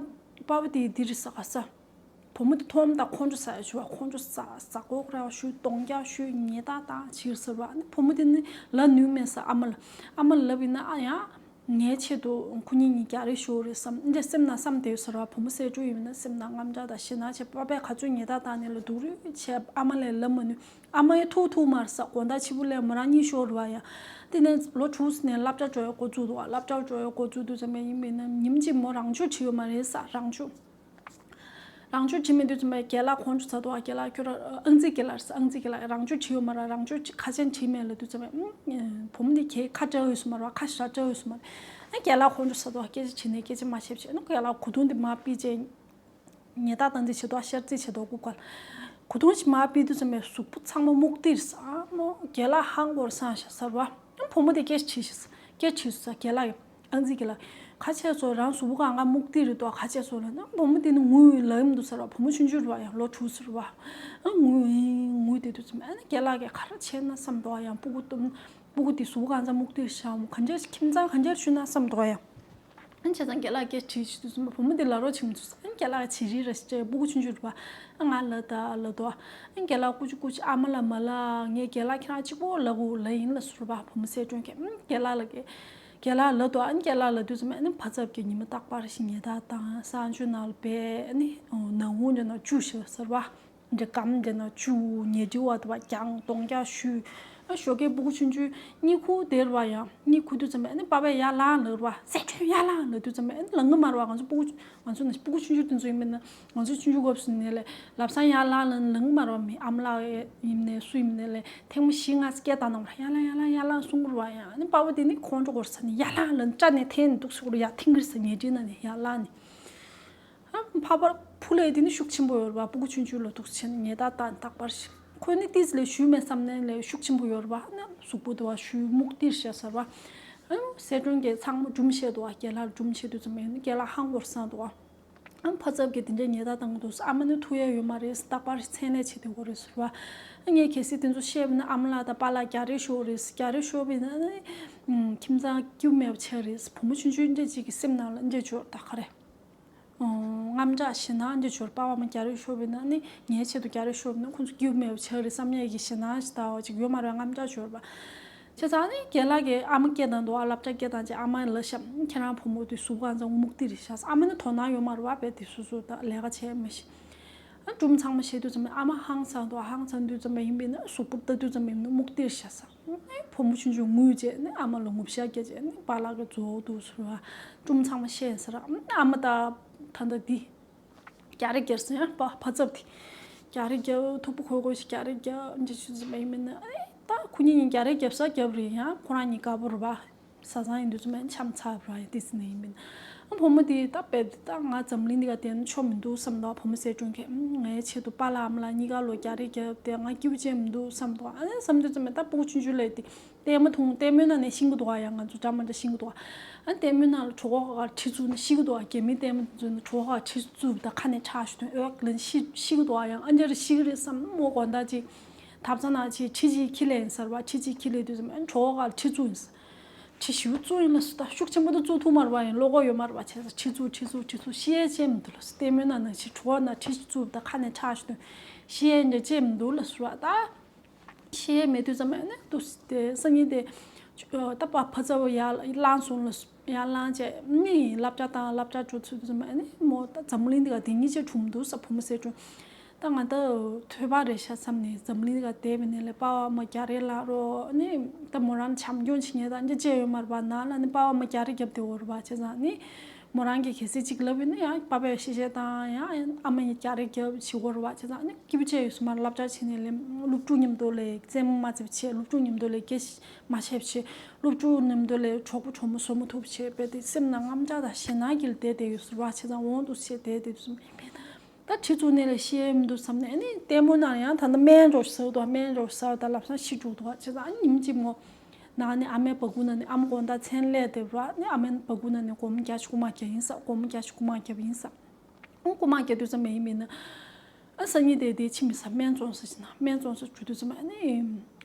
པ་ཕ་དེ་འདི་རེད་ཟེར་ག་ཟེར། བུ་མོ་འདི་མཐོང་དང་ཁོང་ཁྲོ་ཟ་ཡ་བྱུང་བ། ཁོང་ཁྲོ་ཟ་ཟ་གོ་ར་ཞུ་གདོང་རྒྱག་ཞུ་ཉེས་དག་བཏང་ཕྱིར་ཟེར་བ། ནི་བུ་མོ་འདི་ནི་ལབ་ནུས་མེད་ཟེར། ཨ་མ་ལ་ཨ་མ་ལ་ལབ་ཡིན་ན་ཨ་ཡང་ངའི་ཆེད་དུ་ཁོ་གཉིས་གཉིས་རྒྱག་རེས་ཞུ་རེད་བསམ་འདི་སེམས་ནང་བསམ་བསྡད་ཟེར་བ། བུ་མོ་གསལ་སྒྲོན་ཡིན་ན་སེམས་ནང་དངངས་སྐྲག་དང་ཞེད་སྣང་བྱས། པ་ཕས་ག་ཚོད་ཉེས་དག་བཏང་ནས་ལ་སྡུག་རུས་བྱས། ཨ་མ་ལ་ལབ་མ་ནུས། ཨ་མ་ཡང་ཐུག་ཐུག་མར་ཟ། དགོང་དག་ཕྱི་པོ་ལས་མོ་རང་གཉིད་ཤོར་བ་ཡ། དེ་ནས་ལོ་དྲུག་ནས་སློབ་གྲྭ་འགྲོ་ཡ་འགོ་བཙུགས་འདུག་བ། སློབ་གྲྭ་འགྲོ་ཡ་འགོ་བཙུགས་དུས་ཙམ་པ་ཡིན་པས་ན་ཉིན་གཅིག་མོ་རང་ཆུ་བྲིས་ཡོད་མ་རེད་ཟ། རང་ཆུ། རང་ཆུ་བྲིས་མེད་དུས་ཙམ་པ་རྒན་ལགས་ཁོང་ཁྲོ་ཟ་འདུག་བ། རྒན་ལགས་ཁྱོད་རང་ཨང་རྩིས་རྒན་ལགས་རེད་ཟ། ཨང་རྩིས་རྒན་ལགས་རང་ཆུ་བྲིས་ཡོད་མ་རེད། རང་ཆུ་ཁ་ཆེན་བྲིས་མེད་ལབ་དུས་ཙམ་པ་ཨུམ། བུ་མོ་འདི་ཁྱེད་ཁ་བྲལ་ཡོད་སོང་མ་རེད་བ། ཁ་ཞེ་དྲག་བྲལ་ཡོད་སོང་མ་རེད། ཨ་རྒན་ལགས་ཁོང་ཁྲོ་ཟ་འདུག་བ། སྐད་ཆ་དྲིས་ནས་སྐད་ཆ་མ་བཤད་བྱས་ན་རྒན་ལགས་གོས་ཐུང་འདི་མར་ཕུད་བྱས། ཉལ་ཐ་བཏང་རྩིས་བྱེད་དོ། ཤར་རྩིས་བྱེད་དོ། སྐུ་མཁར། གོས་ཐུང་ཞིག་མར་ཕུད་དུས་ཙམ་པའི་གཟུགས་པོ་ཚང་མ་སྨུག་ཏིར་ཟ། མོ་རྒན་ལགས་ཧང་གོ་ར་སངས་ཤག་ཟེར་བ། བུ་མོ་དེ་སྐད་དྲིས་ཤག་སྐད་དྲིས་སོང་ཟེར། རྒན་ལགས་ཀྱིས། ཨང་རྩིས་རྒན་ལགས། ག་བྱས་སོང་། རང་གཟུགས་པོ་གང་ག་སྨུག་ཏིར་རེད་དོ། ག་བྱས་སོང་ལབ་ན། བུ་མོ་དེ་ནི་ངུས་ལབ་ཡིན་འདུག་ཟེར་བ། བུ་མོ་ཆུང་ཆུང་རེད་བ། ཡང་ལོ་དྲུག་ཟེར་བ། ཨ་ངུས་ངུས་བསྡད་དུས་ཙམ་པ་ཨ་ནི་རྒན་ལགས་ཀྱིས་ག་རེ་བྱས་ན་བསམ་འདུག་ཡང་སྤུ་གུ་སྤུ་གུ་དེ་གཟུགས་པོ་གང་ཚང་སྨུག་ཏིར་ཤག་མོ་ག་འདྲས་ཁྱིམ་ཚང་ག་འདྲས་བྱུང་ན་བསམ་འདུག་ཡང་། ཨ་ནི་བྱས་ཙང་རྒན་ལགས་སྐད་དྲིས་བྱེད་དུས་ཙམ་པ་བུ་མོ་དེ་ལབ་རོགས་བྱེད་མི་འདུག་ཟེར། ཨ་ནི་རྒན་ལགས་ཀྱིས་བྱེད་རིགས་ར་ཞིག་སྤྲད། སྤུ་གུ་ཆུང་ཆུང་རེད་བ། ཨ་ང་ལབ་ད་ལབ་དོ། ཨ་ནི་རྒན་ལགས་སྐུ་མཁྱེན་སྐུ་མཁྱེན། ཨ་མ་ལ་མ་ལབ། ངས་རྒན་ལགས་ཁྱེད་རང་གཅིག་པོ་ལབ་དགོས་ལབ་ཡིན་ལབ་ཟེར་བ། བུ་མོ་གསལ་སྒྲོན་གྱིས། ཨ་ནི་རྒན་ལགས་ལ་གི་རྒན་ལགས་ལབ་དོ། ཨ་ནི་རྒན་ལགས་ལབ་དུས་ཙམ་པ་ཨ་ནི་ཕ་ཚབ་ཀྱིས་ཉི་མ་རྟག་པར་ཞིག་ཉལ་ཐ་བཏང་། གསང་སྤྱོད་ནང་ལ་སྦས། ཨ་ནི་ནང་ཁུང་འདྲ་ནང་བཅུག་ཤག་ཟེར་བ། འདྲ་སྒམ་འདྲ་ནང་བཅུག་ཉལ་ཁྲི་བ་དུ་བ་བརྐྱངས་གདོང་རྒྱག་གཞུས། ཨ་ཞོགས་ཀས་སྤུ་གུ་ཆུང་ཆུང་གཉིད་ཁུག་བསྡད་རེད་བ། ཡང་གཉིད་ཁུག་དུས་ཙམ་པ་ཨ་ནི་པ་ཕས་ཡར་ལངས་ལབ་རེད་བ། གསལ་སྒྲོན་ཡར་ལངས་ལབ་དུས་ཙམ་པ་ཨ་ནི་ལངས་གི་མ་རེད་བ། ང་ཚོ་སྤུ་གུ་ང་ཚོ་ནང་སྤུ་གུ་ཆུང་ཆུང་དེ་ཚོ་ཡིན་པས་ན་ང་ཚོ་ཆུང་ཆུང་སྐབས་སུ་ནས་ལས་ལམ་སང་ཡར་ལངས་ལབ་ན་ལངས་གི་མ་རེད་བ། མི་ཨ་མ་ལགས་ཡིན་ནའི་སུ་ཡིན་ནའི་ལས་ཐེངས་མ་བཞི་ལྔ་སྐད་བཏང་གནང་བ་རེད། ཡར་ལངས་ཡར་ལངས་ཡར་ལངས་གསུང་གི་རེད་བ། ཡང་ཨ་ནི་པ་ཕ་དེ་ནི་ཁོང་ཁྲོ་སྐོར་ས་ནས་ཡར་ལངས་ལབ་ན་སྐྲ་ནས་འཐེན་ནས་འདུག་སེ་ཁོ་རང་ཡར་འཐེན་གི་རེད་ཟེར། ཉལ་ཁྲིའི་ནང་ནས་ཡར་ལངས་ནས། ཨ་ཕ་ཕར་ཕུ་ལས་དེ་ནི་ཤུགས་ཆེན་པོ་ཡོད་རེད་བ། སྤུ་གུ་ཆུང་ཆུང་ལ་འདུག་སེ་བྱས་ནས་ཉལ་ཐ་བཏང་རྟག་པར་ཞིག་ཁོས་ནི་ཏིས་ལས་ཞུས་མེད་བསམ་ནས་ལས་ཤུགས་ཆེན་པོ་ཡོད་རེད་བ། ཨ་ནི་གཟུགས་པོ་དུ་བ་ཞུས་སྨུག་ཏིར་ཤག་ཟེར་བ། ཨ་ནི་གསལ་སྒྲོན་གྱིས་ཚང་མ་སྒྲུང་བཤད་འདུག་བ། རྒན་ལགས་སྒྲུང་བཤད་དུས་ཙམ་པ་ཡིན་ན་རྒན་ལགས་ཧང་གོ་ར་སངས་འདུག་བ། ཨ་ཕ་ཚབ་ཀྱིས་དེ་འདྲའི་ཉེས་ད་བཏང་གི་འདུག་ཨ་མ་ནི་ཐུག་ཡ་ཡོད་མ་རེད། རྟག་པར་མཚན་ལས་བྱེད་དུས་འགོ་རེད་ཟེར་བ། ངས་གལ་སྲིད་དེ་ཚོ་བཤད་པ་ན་ཨ་མ་ལགས་དང་པཱ་ལགས་རྒྱག་རེས་ཤོར་རེད། རྒྱག་རེས་ཤོར་བས་ན་ཁྱིམ་ཚང་སྐྱིད་པོ་མེད་པ་ཆགས་རེད། བུ་མོ་ཆུང་ཆུང་འདྲ་གཅིག་གི་སེམས་ནང་ལ་འདྲ་འབྱོར་ད་ག་རེད། དངངས་སྐྲག་ཞེད་སྣང་འདྲ་འབྱོར། པཱ་ཕ་མ་རྒྱག་རེས་ཤོར་བས་ན་ནི་ངའི་ཆེད་དུ་རྒྱག་རེས་ཤོར་བས་ན་ཁོང་ཚོ་སྐྱིད་པོ་མེད་པ་ཆགས་རེད་བསམ་ཡས་ཀྱི་ཞེད་སྣང་ཞིག་ད་བ་ཅིག་ཡོད་མ་རེད། དངངས་སྐྲག་འབྱོར་བ། བྱས་ཙང་ནི་རྒན་ལགས་ཀྱིས་ཨ་མ་སྐད་བཏང་འདུག་ཨ་སློབ་གྲྭ་སྐད་བཏང་རྗེས་ཨ་མ་ལབ་ཤག་ཁྱེད་རང་བུ་མོ་དེ་གཟུགས་གང་ཚང་མུག་སྟེ་རེད་ཤག་ཨ་མ་ནི་དོ་སྣང་ཡོད་མ་རེད་བ། དཔེ་དེ་སོ་སོ་ད་ལས་ཀ་བྱས་མི་ཤེས། ཨ་སྒྲུང་ཚང་མ་བཤད་དུས་ཙམ་པ་ཨ་མ་ཧང་སང་འདུག་ཧང་སང་དུས་ཙམ་པ་ཡིན་པས་ན་གཟུགས་པོ་ལྟ་དུས་ཙམ་པ་ཡིན་ན་མུག་སྟེ་རེད་ཤག་ཟེར། ཨ་བུ་མོ་ཆུང་ཆུང་ངུས་རྗེས་ནི་ཨ་མ་ལ་ངུ་ཤག་བརྒྱབ་རྗེས་ནི་པཱ་ལགས་ཀྱིས་རྫོགས་འདུག་ཟེར་བ། སྒྲུང་ཚང་མ་བཤད་ཟེར། ཨ་མ་ད་ད་ལྟ་འདི། རྒྱག་རེས་རྒྱབ་སོང་ཡ། པ་ཕ་ཚབ་དེ་རྒྱག་རེས་རྒྱབ། མཐུག་པོ་ཁོལ་ཁོལ་ཞིག་རྒྱག་རེས་རྒྱབ་འདི་ཆུ་ཚོད་མ་ཡིན་མིན་ན་ཨེ་ད་ཁོ་གཉིས་གཉིས་རྒྱག་རེས་རྒྱབ་ས་རྒྱབ་རེད། ཡང་ཁོ་རང་གཉིས་དགའ་པོ་རེད་པ། བཟའ་ཚང་ཡིན་དུས་ཚོད་མ་འཆམ་ཚར་རེད་པ། ཡ་དེ་ཚོ་ནས་ཡིན་མིན་ཨ་བུ་མོ་དེ་ད་དཔེ་དེ་ད་ང་འཛམ་གླིང་འདི་ག་བསྡད་ན་ཆོ་མི་འདུག་བསམ་འདུག་བུ་མོ་གསལ་སྒྲོན་གྱིས་ངའི་ཆེད་དུ་པཱ་ལགས་ཨ་མ་ལགས་གཉིས་ཀ་ལོ་རྒྱག་རེས་རྒྱབ་དེ་ང་སྐྱིད་པོ་ཅན་མི་འདུག་བསམ་འདུག་ཨ་བསམ་དུས་ཚོད་མ་ད་སྤུ་གུ་ཆུང་ཆུང་ལས་དེ། ལྟད་མོ་མཐོང་། ལྟད་མོའི་ནང་ནས་ཤེས་ཀྱི་འདུག་ཨ། ཡང་ང་ཚོ་འདྲ་མ་འདྲ་ཤེས་ཀྱི་འདུག་ཨ། ཨ་ལྟད་མོའི་ནང་ལ་གྲོད་ཁོག་ག་ཁྲི་བཙུགས་ནས་ཤེས་ཀྱི་འདུག་ཨ། རྒྱ་མིའི་ལྟད་མོ་དེ་ཚོ་ནི་གྲོད་ཁོག་ག་ཁྲི་བཙུགས་ད་ཁ་ནས་ཁྲག་ཤོར་དུས་ཨོ་ལན་ཤེས་ཤེས་ཀྱི་འདུག་ཨ། ཡང་ཨ་འདྲ་རེ་ཤེས་ཀྱི་རེད་བསམ་མོ་དགོང་དག་ཅིག་ཐབ་ཚང་ནང་ཅིག་ཁྲི་གཅིག་ཁྱེར་ལེན་ཟེར་བ། ཁྲི་གཅིག་ཁྱེར་ལེན་དུས་ཙམ་ཨ་གྲོད་ཁོག་ག་ཁྲི་བཙུགས་ཡིན་ཟེར། ཁྲི་ཞེ་པོ་བཙུགས་ཡིན་ལ་སུ་ད་ཤུགས་ཆེན་པོ་དུ་བཙུགས་ཐུབ་མ་རེད་པ། ཡང་བློ་ཁོག་ཡོད་མ་རེད་པ། བྱས་ཙང་ཁྲི་བཙུགས་ཁྲི་བཙུགས་ཁྲི་བཙུགས་ཤེས་ཡས་ཅན་མི་འདུག་ལ་སུ། ལྟད་མོའི་ནང་ནང་ཅིག་གྲོད་ཁོག་ནང་ཁྲི་བཙུགས་ད་ཁ་ནས་ཁྲག་ཤོར་དུས་ཤེས་ཡས་འདྲ་ཅན་མི་འདུག་ལ་སུ་ར་ད། ཤེས་ཡས་མེད་དུས་ཙམ་ཨ་ནི་འདུག་སྟེ་སང་ཉིན་དེ། ད་པ་ཕ་ཚབ་ཡར་ལངས་སོང་ལ། ཡར་ལངས་བྱས་ནི་སློབ་གྲྭ་དང་སློབ་གྲྭ་འགྲོ་ཚུལ་དུས་ཙམ་ཨ་ནི་མོ་ད་འཛམ་གླིང་འདི་ག་དེ་གཉིས་ཆེ་གྲུང་འདུག་ས། བུ་མོ་གསལ་སྒྲོན། ད་ང་ད་ཐོས་པ་རེད་ཤག་བསམ་ནས་འཛམ་གླིང་འདི་ག་བསྡད་པའི་ནས་ལས་པ་བ་མ་རྒྱག་རེས་ལ་རོ་ནི་ད་མོ་རང་བྱམས་སྐྱོང་བྱེད་མཁན་དང་འདི་བཅས་ཡོད་མ་རེད་པ། ནང་ལ་ནི་པ་བ་མ་རྒྱག་རེས་རྒྱབ་བསྡད་ཡོད་རེད་པ། བྱས་ཙང་ནི། མོ་རང་གིས་གལ་སྲིད་གཅིག་ལབ་ཡོད་ན་ཡང་པ་ཕས་ཤེས་བྱ་དང་ཡང་ཨ་མ་ཡིས་རྒྱག་རེས་རྒྱབ་བྱེད་དགོས་རེད་པ། བྱས་ཙང་ནི་སྐྱིད་པོ་བྱས་ཡོད་སོང་མ་རེད། སློབ་གྲྭ་ཕྱིན་ནས་ལས་སློབ་ཕྲུག་མཉམ་དུ་ལས་རྩེད་མོ་མ་རྩེ་བྱས། སློབ་ཕྲུག་མཉམ་དུ་ལས་སྐད་ཆ་མ་བཤད་བྱས། སློབ་ཕྲུག་མཉམ་དུ་ལས་གྲོགས་པོ་གྲོགས་མོ་བཟོ་མ་ཐུབ་བྱས་པས་དེ་སེམས་ནང་དངངས་སྐྲག་དང་ཞེད་སྣང་གིས་བསྡད་བསྡད་ཡོད་སོང་ར། བྱས་ཙང་འོང་འདུག་བྱས་བསྡད་བསྡད་སོང་། ད་ཁྲི་བཙུགས་ནས་ལས་ཤེས་མི་འདུག་བསམ་ནས་ཨ་ནི་ལྟད་མོ་ནང་ཡང་ད་ལྟ་སྨན་འགྲོ་ཟེར་འདུག་སྨན་འགྲོ་ཟེར་ད་ལབ་སང་ཤི་འགྲོ་འདུག་བྱས་ཙང་ཨ་ནི་ཉིན་གཅིག་མོ། ནང་ནས་ཨ་མའི་སྦ་ཁུག་ནང་ནས་ཨ་མ་དགོང་དག་མཚན་ལས་དེ་ར་ནས་ཨ་མའི་སྦ་ཁུག་ནང་ནས་སྒོར་མོ་བརྒྱ་ཅིག་རྐུ་མ་བརྒྱབ་ཡིན་ས། སྒོར་མོ་བརྒྱ་ཅིག་རྐུ་མ་བརྒྱབ་ཡིན་ས། ཨང་རྐུ་མ་བརྒྱབ་དུས་ཙམ་མ་ཡིན་མིན་ན། ཨ་སང་ཉིན་དེ་དེ་ཕྱི་མི་ས་སྨན་བཙོང་ས་ཕྱིན་ན་སྨན་བཙོང་ས་འགྲོ་དུས་ཙམ་ཨ་ནི།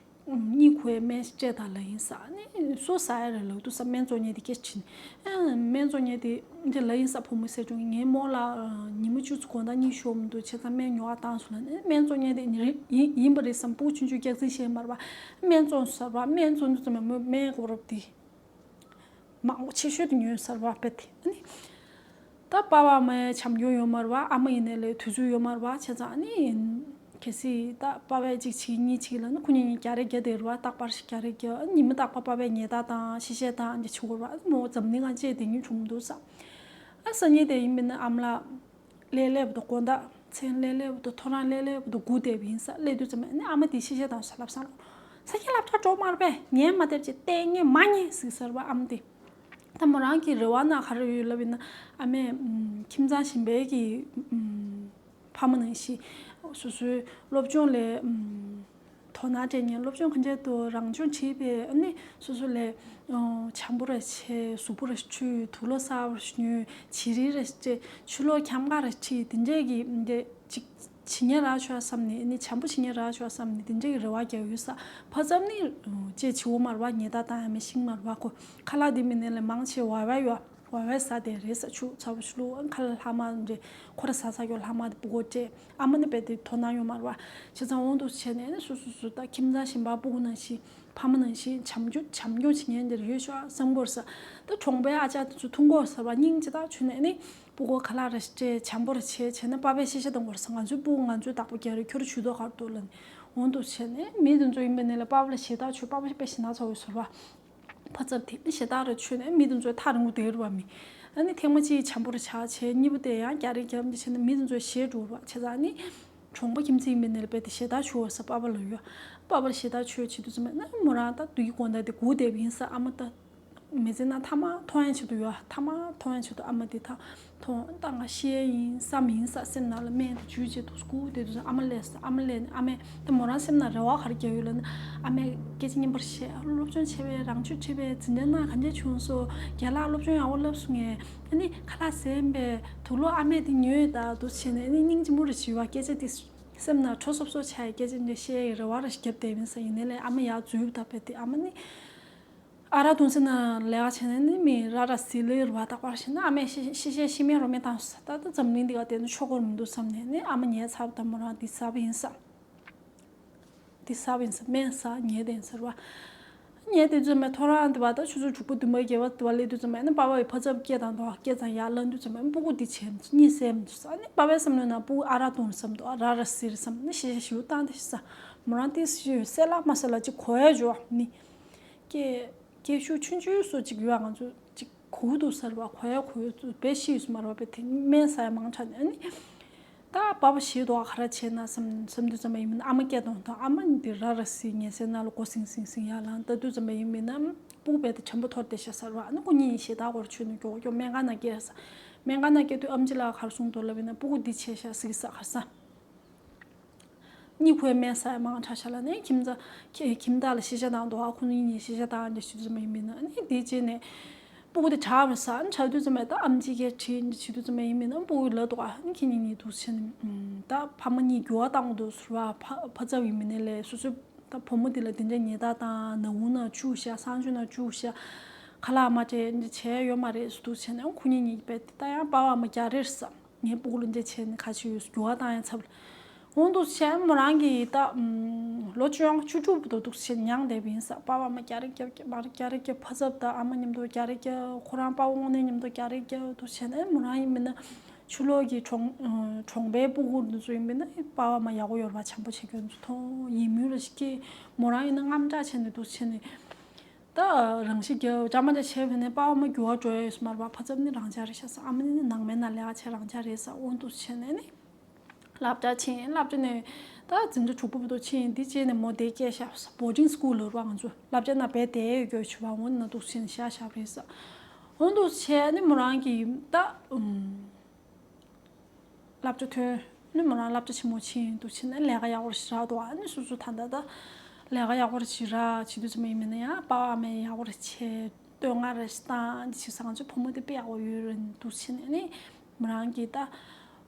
གཉིད་ཁུག་ཡས་སྨན་སྤྲད་དང་ལབ་ཡིན་ས། ཨ་ནི་སུ་ཟ་ཡ་རེད་ལབ་དུས་ས་སྨན་བཙོང་མཁན་དེ་སྐད་ཕྱིན། ཨ་སྨན་བཙོང་མཁན་དེ་འདི་ལབ་ཡིན་ས། བུ་མོ་གསལ་སྒྲོན་ངའི་རྨོ་ལགས་ཉིན་མོ་བཅུ་ཚོ་དགོང་དག་གཉིད་ཤོར་མི་འདུག་བྱས་ཙང་སྨན་ཉོ་བ་བཏང་སོང་ལབ་ནས་སྨན་བཙོང་མཁན་དེ་ཡིན་ཡིན་པ་རེད་བསམ། སྤུ་གུ་ཆུང་ཆུང་སྐྱག་རྫུན་བཤད་མ་རེད་པ། སྨན་བཙོང་ཟེར་བ། སྨན་བཙོང་དུས་ཙམ་མོ་སྨན་གོ་རབས་དེ། མང་པོ་ཆེ་ཤོས་དེ་ཉོས་ཟེར་བ་དཔེ་དེ་ཨ་ནི། ད་པ་བ་མའི་བྱམས་སྐྱོང་ཡོད་མ་རེད་པ། ཨ་མ་ཡིན་ནའི་ལས་དུས་ཚོད་ཡོད་མ་རེད་པ། བྱས་ཙང་ཨ་ནི། གལ་སྲིད་ད་པ་བས་གཅིག་བྱེད་གཉིས་བྱེད་ལ་ནི་ཁོ་གཉིས་གཉིས་རྒྱག་རེས་རྒྱག་བསྡད་རེད་པ། རྟག་པར་ཞིག་རྒྱག་རེས་རྒྱག་ཨ་ནི་ཉི་མ་རྟག་པར་པ་བས་ཉལ་ཐ་དང་ཤི་བཤད་དང་འདི་བྱེད་དགོས་རེད་པ། ཨ་ནི་མོ་འཛམ་གླིང་གང་བཅད་དེ་ཉིད་བྱུང་མི་འདུག་ས། ཨ་སང་ཉིན་དེ་ཡིན་པས་ན་ཨ་མ་ལགས། ལས་སླེབས་དུས་དགོང་དག་མཚན་ལས་སླེབས་དུས་ཐོ་རངས་ལས་སླེབས་དུས་སྒུག་བསྡད་པ་ཡིན་ས། སླེབས་དུས་ཙམ་ཨ་ནི་ཨ་མ་དེས་ཤི་བཤད་དང་ས་ལབ་སང་ལོ། ས་ཁྱི་སློབ་གྲྭ་འགྲོ་མ་རེད་པས། ཉན་མ་བསྡད་ཅེས་ལྟས་ངན་མ་ཉན་ཟིག་ཟེར་བ་ཨ་མ་དེ། ད་མོ་རང་གི་རེ་བ་ན་ག་རེ་ཡོད་ལབ་ཡིན་ན་ཨ་མས་ཁྱིམ་ཚང་གཞན་པའི་གི་ཕ་མ་ནང་བཞིན་སོ་སོའི་སློབ་སྦྱོང་ལས། དོ་སྣང་སྤྲད་མཁན་སློབ་སྦྱོང་ག་འདྲ་འདུག་རང་སྦྱོང་བྱས་པས་ཨ་ནི་སོ་སོ་ལས། འཆམ་པོ་ར་བྱས། གཟུགས་པོ་ར་འཁྲུད། དུག་ལོག་གསར་པ་ར་ཉོས། བྱི་རིལ་ར་སྤྲད། ཆུ་ལོག་འཁྱམ་ཁ་ར་ཁྲིད། དེ་འདྲས་ཀྱི་འདྲས་ཅིག་བྱེད་མཁན་རག་ཆོག་བསམ་ནས་ཨ་ནི་འཆམ་པོ་བྱེད་མཁན་རག་ཆོག་བསམ་ནས་དེ་འདྲས་ཀྱི་རེ་བ་རྒྱག་ཡོད་ས། ཕ་ཚབ་ནི་ཅེས་བྱེད་འོ་མ་ར་བ་ཉེ་ད་དང་ཨ་མའི་ཤིང་མ་ར་བ་ཁོ་ཁ་ལག་དེ་མིན་ནས་ལས་མང་ཆེ་བ་བ་ཡོད། བ་བའི་ཟ་དེ་རེད་ས། ཆུ་ཚ་པོ་ཞིག་བླུགས། ཁ་ལག་ལྷག་མ་འདྲེ་ཁོ་ར་ཟ་ས་ཡོད། ལྷག་མ་དེ་སྤུ་གུ་སྤྲད། ཨ་མ་ནི་རྦད་དེ་དོ་སྣང་ཡོད་མ་རེད་པ། བྱས་ཙང་འོང་དུ་བྱས་ནས་ནི་སོ་སོ་སོ་ད་ཁྱིམ་ཚང་གཞན་པ་སྤུ་གུ་ནང་བཞིན་ཕ་མ་ནང་བཞིན་བྱམས་སྐྱོང་བྱམས་སྐྱོང་བྱེད་མཁན་འདིར་ཡོད་ཤག་བསམ་གོ་ས། ད་གྲོང་པའི་ཨ་ཅག་དེ་ཚོ་མཐོང་གོ་ས་པ་སྙིང་རྗེ་ད་ཆུ་ནས་ནི་སྤུ་གུ་ཁ་ལག་ར་སྤྲད། བྱམས་པོ་ར་བྱས། བྱས་ན་པ་ཕས་ཤེས་བྱ་གཏོང་གོ་ས། ང་ཚོའི་སྤུ་གུ་ང་ཚོའི་བདག་པོ་རྒྱག་རེད། ཁྱོད་ར་ཇུས་གཏོགས་ག་རེ་འདུག་ལབ་ནས་འོང་དུ་བྱས་ནས་མི་དེ་ཚོ་ཡིན་པ་ནི་ལ་པ་ཕ་ལ་ཞེ་དྲག་ཆུ། པ་ཕ་དཔེ་ཞེ་དྲག་ཚ་བོ་ཟེར་བ། ཕ་ཚབ་དེ་ནི་ཞེ་དྲག་རེ་ཆོད་ནས་མི་དེ་ཚོའི་ཐག་རིང་པོ་བསྡད་རུ་བ་མི། ཨ་ནི་ཐེངས་མ་གཅིག་བྱམས་པོ་རེ་ཆགས་བྱས། གཉིས་པ་དེ་ཡང་རྒྱག་རེས་རྒྱབ་འདི་བྱས་ནས་མི་དེ་ཚོའི་ཞེ་འགྲོ་རུ་བ། བྱས་ཙང་ནི་གྲོང་པ་ཁྱིམ་མཚེས་ཡིན་པའི་ནི་རེད་པས་དེ་ཞེ་དྲག་ཆོད་ཟེར་པ་ཕ་ལ་ཡོད། པ་ཕ་ལ་ཞེ་དྲག་ཆོད་བྱེད་དུས་ཙམ་ན་མོ་རང་ད་དུས་ཀྱི་དགོང་དག་དེ་སྒུག་བསྡད་པ་ཡིན་ས། ཨ་མ་ད། མི་ཚེ་ནང་ཐ་མ་མཐོང་ཡ་ཆེད་དུ་ཡོད། ཐ་མ་མཐོང་ཡ་ཆེད་དུ་ཨ་མ་དེ་ད་མཐོང་། ད་ང་ཤི་ཡ་ཡིན་བསམ་ཡིན་ས། སེམས་ནང་ལ་སྨན་དེ་བྱུས་བྱེད་དུ་སྒུག་བསྡད་དུས་ཙང་ཨ་མ་སླེབས་སོང་། ཨ་མ་སླེབས་ནས་ཨ་མས་ད་མོ་རང་སེམས་ནང་རེ་བ་ག་རེ་རྒྱག་ཡོད་ལབ་ན། ཨ་མས་སྐད་ཆ་སྙན་པོ་བཤད། སློབ་སྦྱོང་བྱས་པས། རང་ཆུ་ཁྲིད་པས། འཛིན་གྲྭ་ནང་ག་འདྲས་བྱུང་སོང་། རྒན་ལགས་སློབ་སྦྱོང་ཡག་པོ་བསླབས་སོང་ངས། ཨ་ནི་ཁ་ལག་ཟས་པས། དུག་ལོག་ཨ་མས་དེ་ཉོས་ད་འདུག་བྱས་ནས། ཨ་ནི་སྙིང་རྗེ་མོ་རེ་བྱས་པ། སྐད་ཆ་དེ་སེམས་ནང་ཁྲོ་སོབ་སོབ་ཆགས་ཡ། སྐད་ཆ་འདི་བཤད་ཡ་རེ་བ་རེ་བརྒྱབ་བསྡད་ཡིན་ས། ཡིན་ནའི་ལས་ཨ་མ་ཡར་འཛུལ་བཏང་བས་དེ་ཨ་མ་ནི། ཨ་རག་འཐུང་ས་ནང་ལས་ཀ་བྱས་ནས་ནི་མི་ར་ར་ཟི་ལི་རུ་བ་རྟག་པར་བྱས་ན། ཨ་མས་ཤི་ཤི་ཤི་ཤི་མེད་རོ་མེད་བཏང་སོང་། ད་ལྟ་འཛམ་གླིང་འདི་ག་བལྟས་ན་ཆོག་གོ་མི་འདུག་བསམ་ནས་ནི་ཨ་མ་ཉལ་ཚར་བ་དང་མོ་རང་འདི་ཟ་བ་ཡིན་ས། འདི་ཟ་བ་ཡིན་ས། སྨན་ཟ་ཉལ་བསྡད་ཡིན་ཟེར་བ། ཉལ་བསྡད་དུས་ཙམ་པ་ཐོ་རངས་འདི་བ་ད་ཆུ་ཚོད་དྲུག་པ་བདུན་པ་བརྒྱད་པ་འདི་བ་སླེབས་དུས་ཙམ་པ་ནི་པ་ཕ་ཡི་ཕ་ཚབ་སྐད་བཏང་འདུག་སྐད་བཏང་ཡར་ལངས་དུས་ཙམ་པ་སྤུ་གུ་འདི་བྱས་གཉིད་སད་མི་འདུག་ས། ནི་པ་ཕའི་བསམ་བློའི་ནང་སྤུ་གུ་ཨ་རག་འཐུང་བསམ་འདུག་ཨ་རག་ར་ཟི་རེད་བསམ་ནི་ཤི་ཤི་ཞིག་བཏང་སྟེ་ཤི་ས། མོ་རང་ཏིས་ཞུ་སེ་ལ་མ་སེ་ལ་ཅིག་གོ་ཡ་འཇོག་ནི། སྐད་སྐད་ཤུགས་ཆུང་ཆུང་སོ་ཅིག་ཡོད། ང་ཚོ་ཅིག་གོ་གི་འདུག་ཟེར་བ། གོ་ཡ་གོ་ཡ་ཚོ་བེ་ཤི་ཡོད་སུ་མ་རེད་བ། བེ་དེ་སྨན་ཟ་ཡ་མང་དྲགས་ནས། ཨ་ནི་ད་པ་ཕ་ཞེད་དོ་ག་ར་བྱས་ན་བསམ་བསམ་དུས་ཙམ་པ་ཡིན་མིན་ཨ་མ་སྐད་གཏོང་དང་། ཨ་མ་འདི་ར་ར་སི་ཉལ་སའི་ནང་ལ་མགོ་ཟིང་ཟིང་ཟིང་ཡར་ལངས། ད་དུས་ཙམ་པ་ཡིན་མིན་ཨ་སྤུ་གུ་བེ་དེ་བྱམས་པོ་ཐོར་བསྡད་ཤག་ཟེར་བ། ཨ་ནི་ཁོ་གཉིས་ཞེ་ད་གོར་ཆུ་ནས་མགྱོགས་མགྱོགས་སྨན་ཁང་ནང་བསྐྱལ་ས། སྨན་ཁང་ནང་བསྐྱལ་དུས་ཨམ་ཆི་ལགས་ག་རེ་གསུངས་འདུག་ལབ་ཡིན་ན། སྤུ་གུ་འདི་བྱས་ཤག་ཟིག་ས་ག་རེ་ཟ། གཉིད་ཁུག་ཡ་སྨན་ཟ་ཡ་མང་དྲགས་ཤག་ལབ་ནས་ཁྱིམ་ཚ་ཁྱི་ཁྱིམ་བདག་ལ་ཤེས་བྱ་བཏང་འདུག་ཨ་ཁོ་གཉིས་གཉིས་ཤེས་བྱ་བཏང་འདྲ་ཞུ་དུས་ཙམ་པ་ཡིན་མིན་ཨ་ནི་དེ་བྱས་ནས་སྤུ་གུ་དེ་དྲག་པ་ཟ། ཨ་ནི་དྲག་དུས་ཙམ་པ་ད་ཨམ་ཆི་གིས་དྲིས་འདྲ་ཞུ་དུས་ཙམ་པ་ཡིན་མིན་ཨ་སྤུ་གུ་ལབ་འདུག་ཨ་ནི་ཁྱེད་གཉིས་གཉིས་འདུག་བྱས་ནས་ད་ཕ་མ་གཉིས་འགྱུར་བ་བཏང་འདུག་ཟེར་བ། ཕ་ཕ་ཚབ་ཡིན་མིན་ནའི་ལས་སོ་སོའི་ད་བུ་མོ་དེ་ལ་དེ་འདྲ་ཉེས་དག་བཏང་། ནང་ཁུལ་ནང་བཅུག་ཤག་གསང་སྤྱོད་ནང་བཅུག་ཤག་ཁ་ལག་མ་སྤྲད་འདྲ་བྱས་ཡོད་མ་རེད་ཟེར་འདུག་བྱས་ནས་ཨ་ཁོ་གཉིས་གཉིས་དཔེ་དེ་ད་ཡང་པ་ཕ་མ་རྒྱག་རེས་ཟ། ངའི་སྤུ་གུ་ལ་འདྲ་བྱས་ནས་ཁ་ཆུ་ཡོད་འགྱུར་བ་བཏང་ཡ་ཚབ་ལ། འོང་འདུག་བྱས་མོ་རང་གིས་ད་ལོ་བཅོ་ལྔ་བཅུ་དྲུག་བར་དུ་འདུག་བྱས་མྱངས་བསྡད་པ་ཡིན་ས། པ་ཕ་མ་རྒྱག་རེས་རྒྱབ་རྒྱབ་མ་རེད་རྒྱག་རེས་རྒྱབ། ཕ་ཚབ་དང་ཨ་མ་མཉམ་དུ་རྒྱག་རེས་རྒྱབ། ཁོ་རང་པ་ཕ་དངོས་གནས་མཉམ་དུ་རྒྱག་རེས་རྒྱབ་འདུག་བྱས་ནས་མོ་རང་ཡིན་མིན་ན་ཕྱི་ལོགས་ཀྱི་གྲོང་གྲོང་པའི་སྤུ་གུ་འདི་ཚོ་ཡིན་མིན་ན་པ་ཕ་མ་ཡག་པོ་ཡོད་རེད་པ། བྱམས་པོ་བྱེད་མཁན་ཚོ་མཐོང་ཡིན་མུས་ལ་ཞིག་གིས་མོ་རང་ཡིན་ན་རྔམ་སྐྲག་བྱས་ནས་འདུག་བྱས་ནས། ད་རང་ཤི་རྒྱག་འདྲ་མ་འདྲ་བྱས་པ་ཡིན་ན་པ་ཕ་མ་འགྱུར་བ་འགྲོ་ཡ་ཡོད་ས་མ་རེད་པ། ཕ་ཚབ་ནི་རང་འཇགས་རེད་ཤག་ཟེར། ཨ་མ་ནི་ནང་མའི་ནང་ལས་ཀ་བྱས་རང་འཇགས་རེད་ཟེར། འོ་འདུག་བྱས་ནས་ནི་སློབ་གྲྭ་ཕྱིན། སློབ་གྲྭ་ནས་ད་འཛིན་གྲྭ་དྲུག་པ་བར་དུ་ཕྱིན། འདི་བྱས་ནས་མོ་དེ་སྐྱེས་ཤག་ཟེར། བོར་ཌིང་སི་ཀུལ་ལབ་རེད་པ། ང་ཚོ་སློབ་གྲྭ་ནང་བསྡད་ཡོད་རྒྱུ་བྱས་པ། འོ་ན་འདུག་བྱས་ནས་བཞག་བཞག་པ་རེད་ཟེར། འོ་འདུག་བྱས་ནས་མོ་རང་གིས་ད་ཨུམ། སློབ་གྲྭ་ཐོན་ནས་མོ་རང་སློབ་གྲྭ་ཆེན་མོ་ཕྱིན་འདུག་བྱས་ནས་ལས་ཀ་ཡག་པོ་ཞིག་རག་འདུག་ཨ་ནི་སོ་སོ་ད་ལྟ་ད་ལས་ཀ་ཡག་པོ་ཞིག་རག་བྱེད་དུས་ཙམ་པ་ཡིན་མིན་ན་ཡང་པ་ཕ་མས་ཡག་པོ་ཞིག་བྱས་བསྟོད་བསྔགས་རེ་ཞིག་བཏང་འདི་བྱས་ཙང་ང་ཚོའི་བུ་མོ་དེ་དཔེ་ཡག་པོ་ཡོད་རེད་འདུག་བྱས་ནས་ནི་མོ་རང་གིས་ད་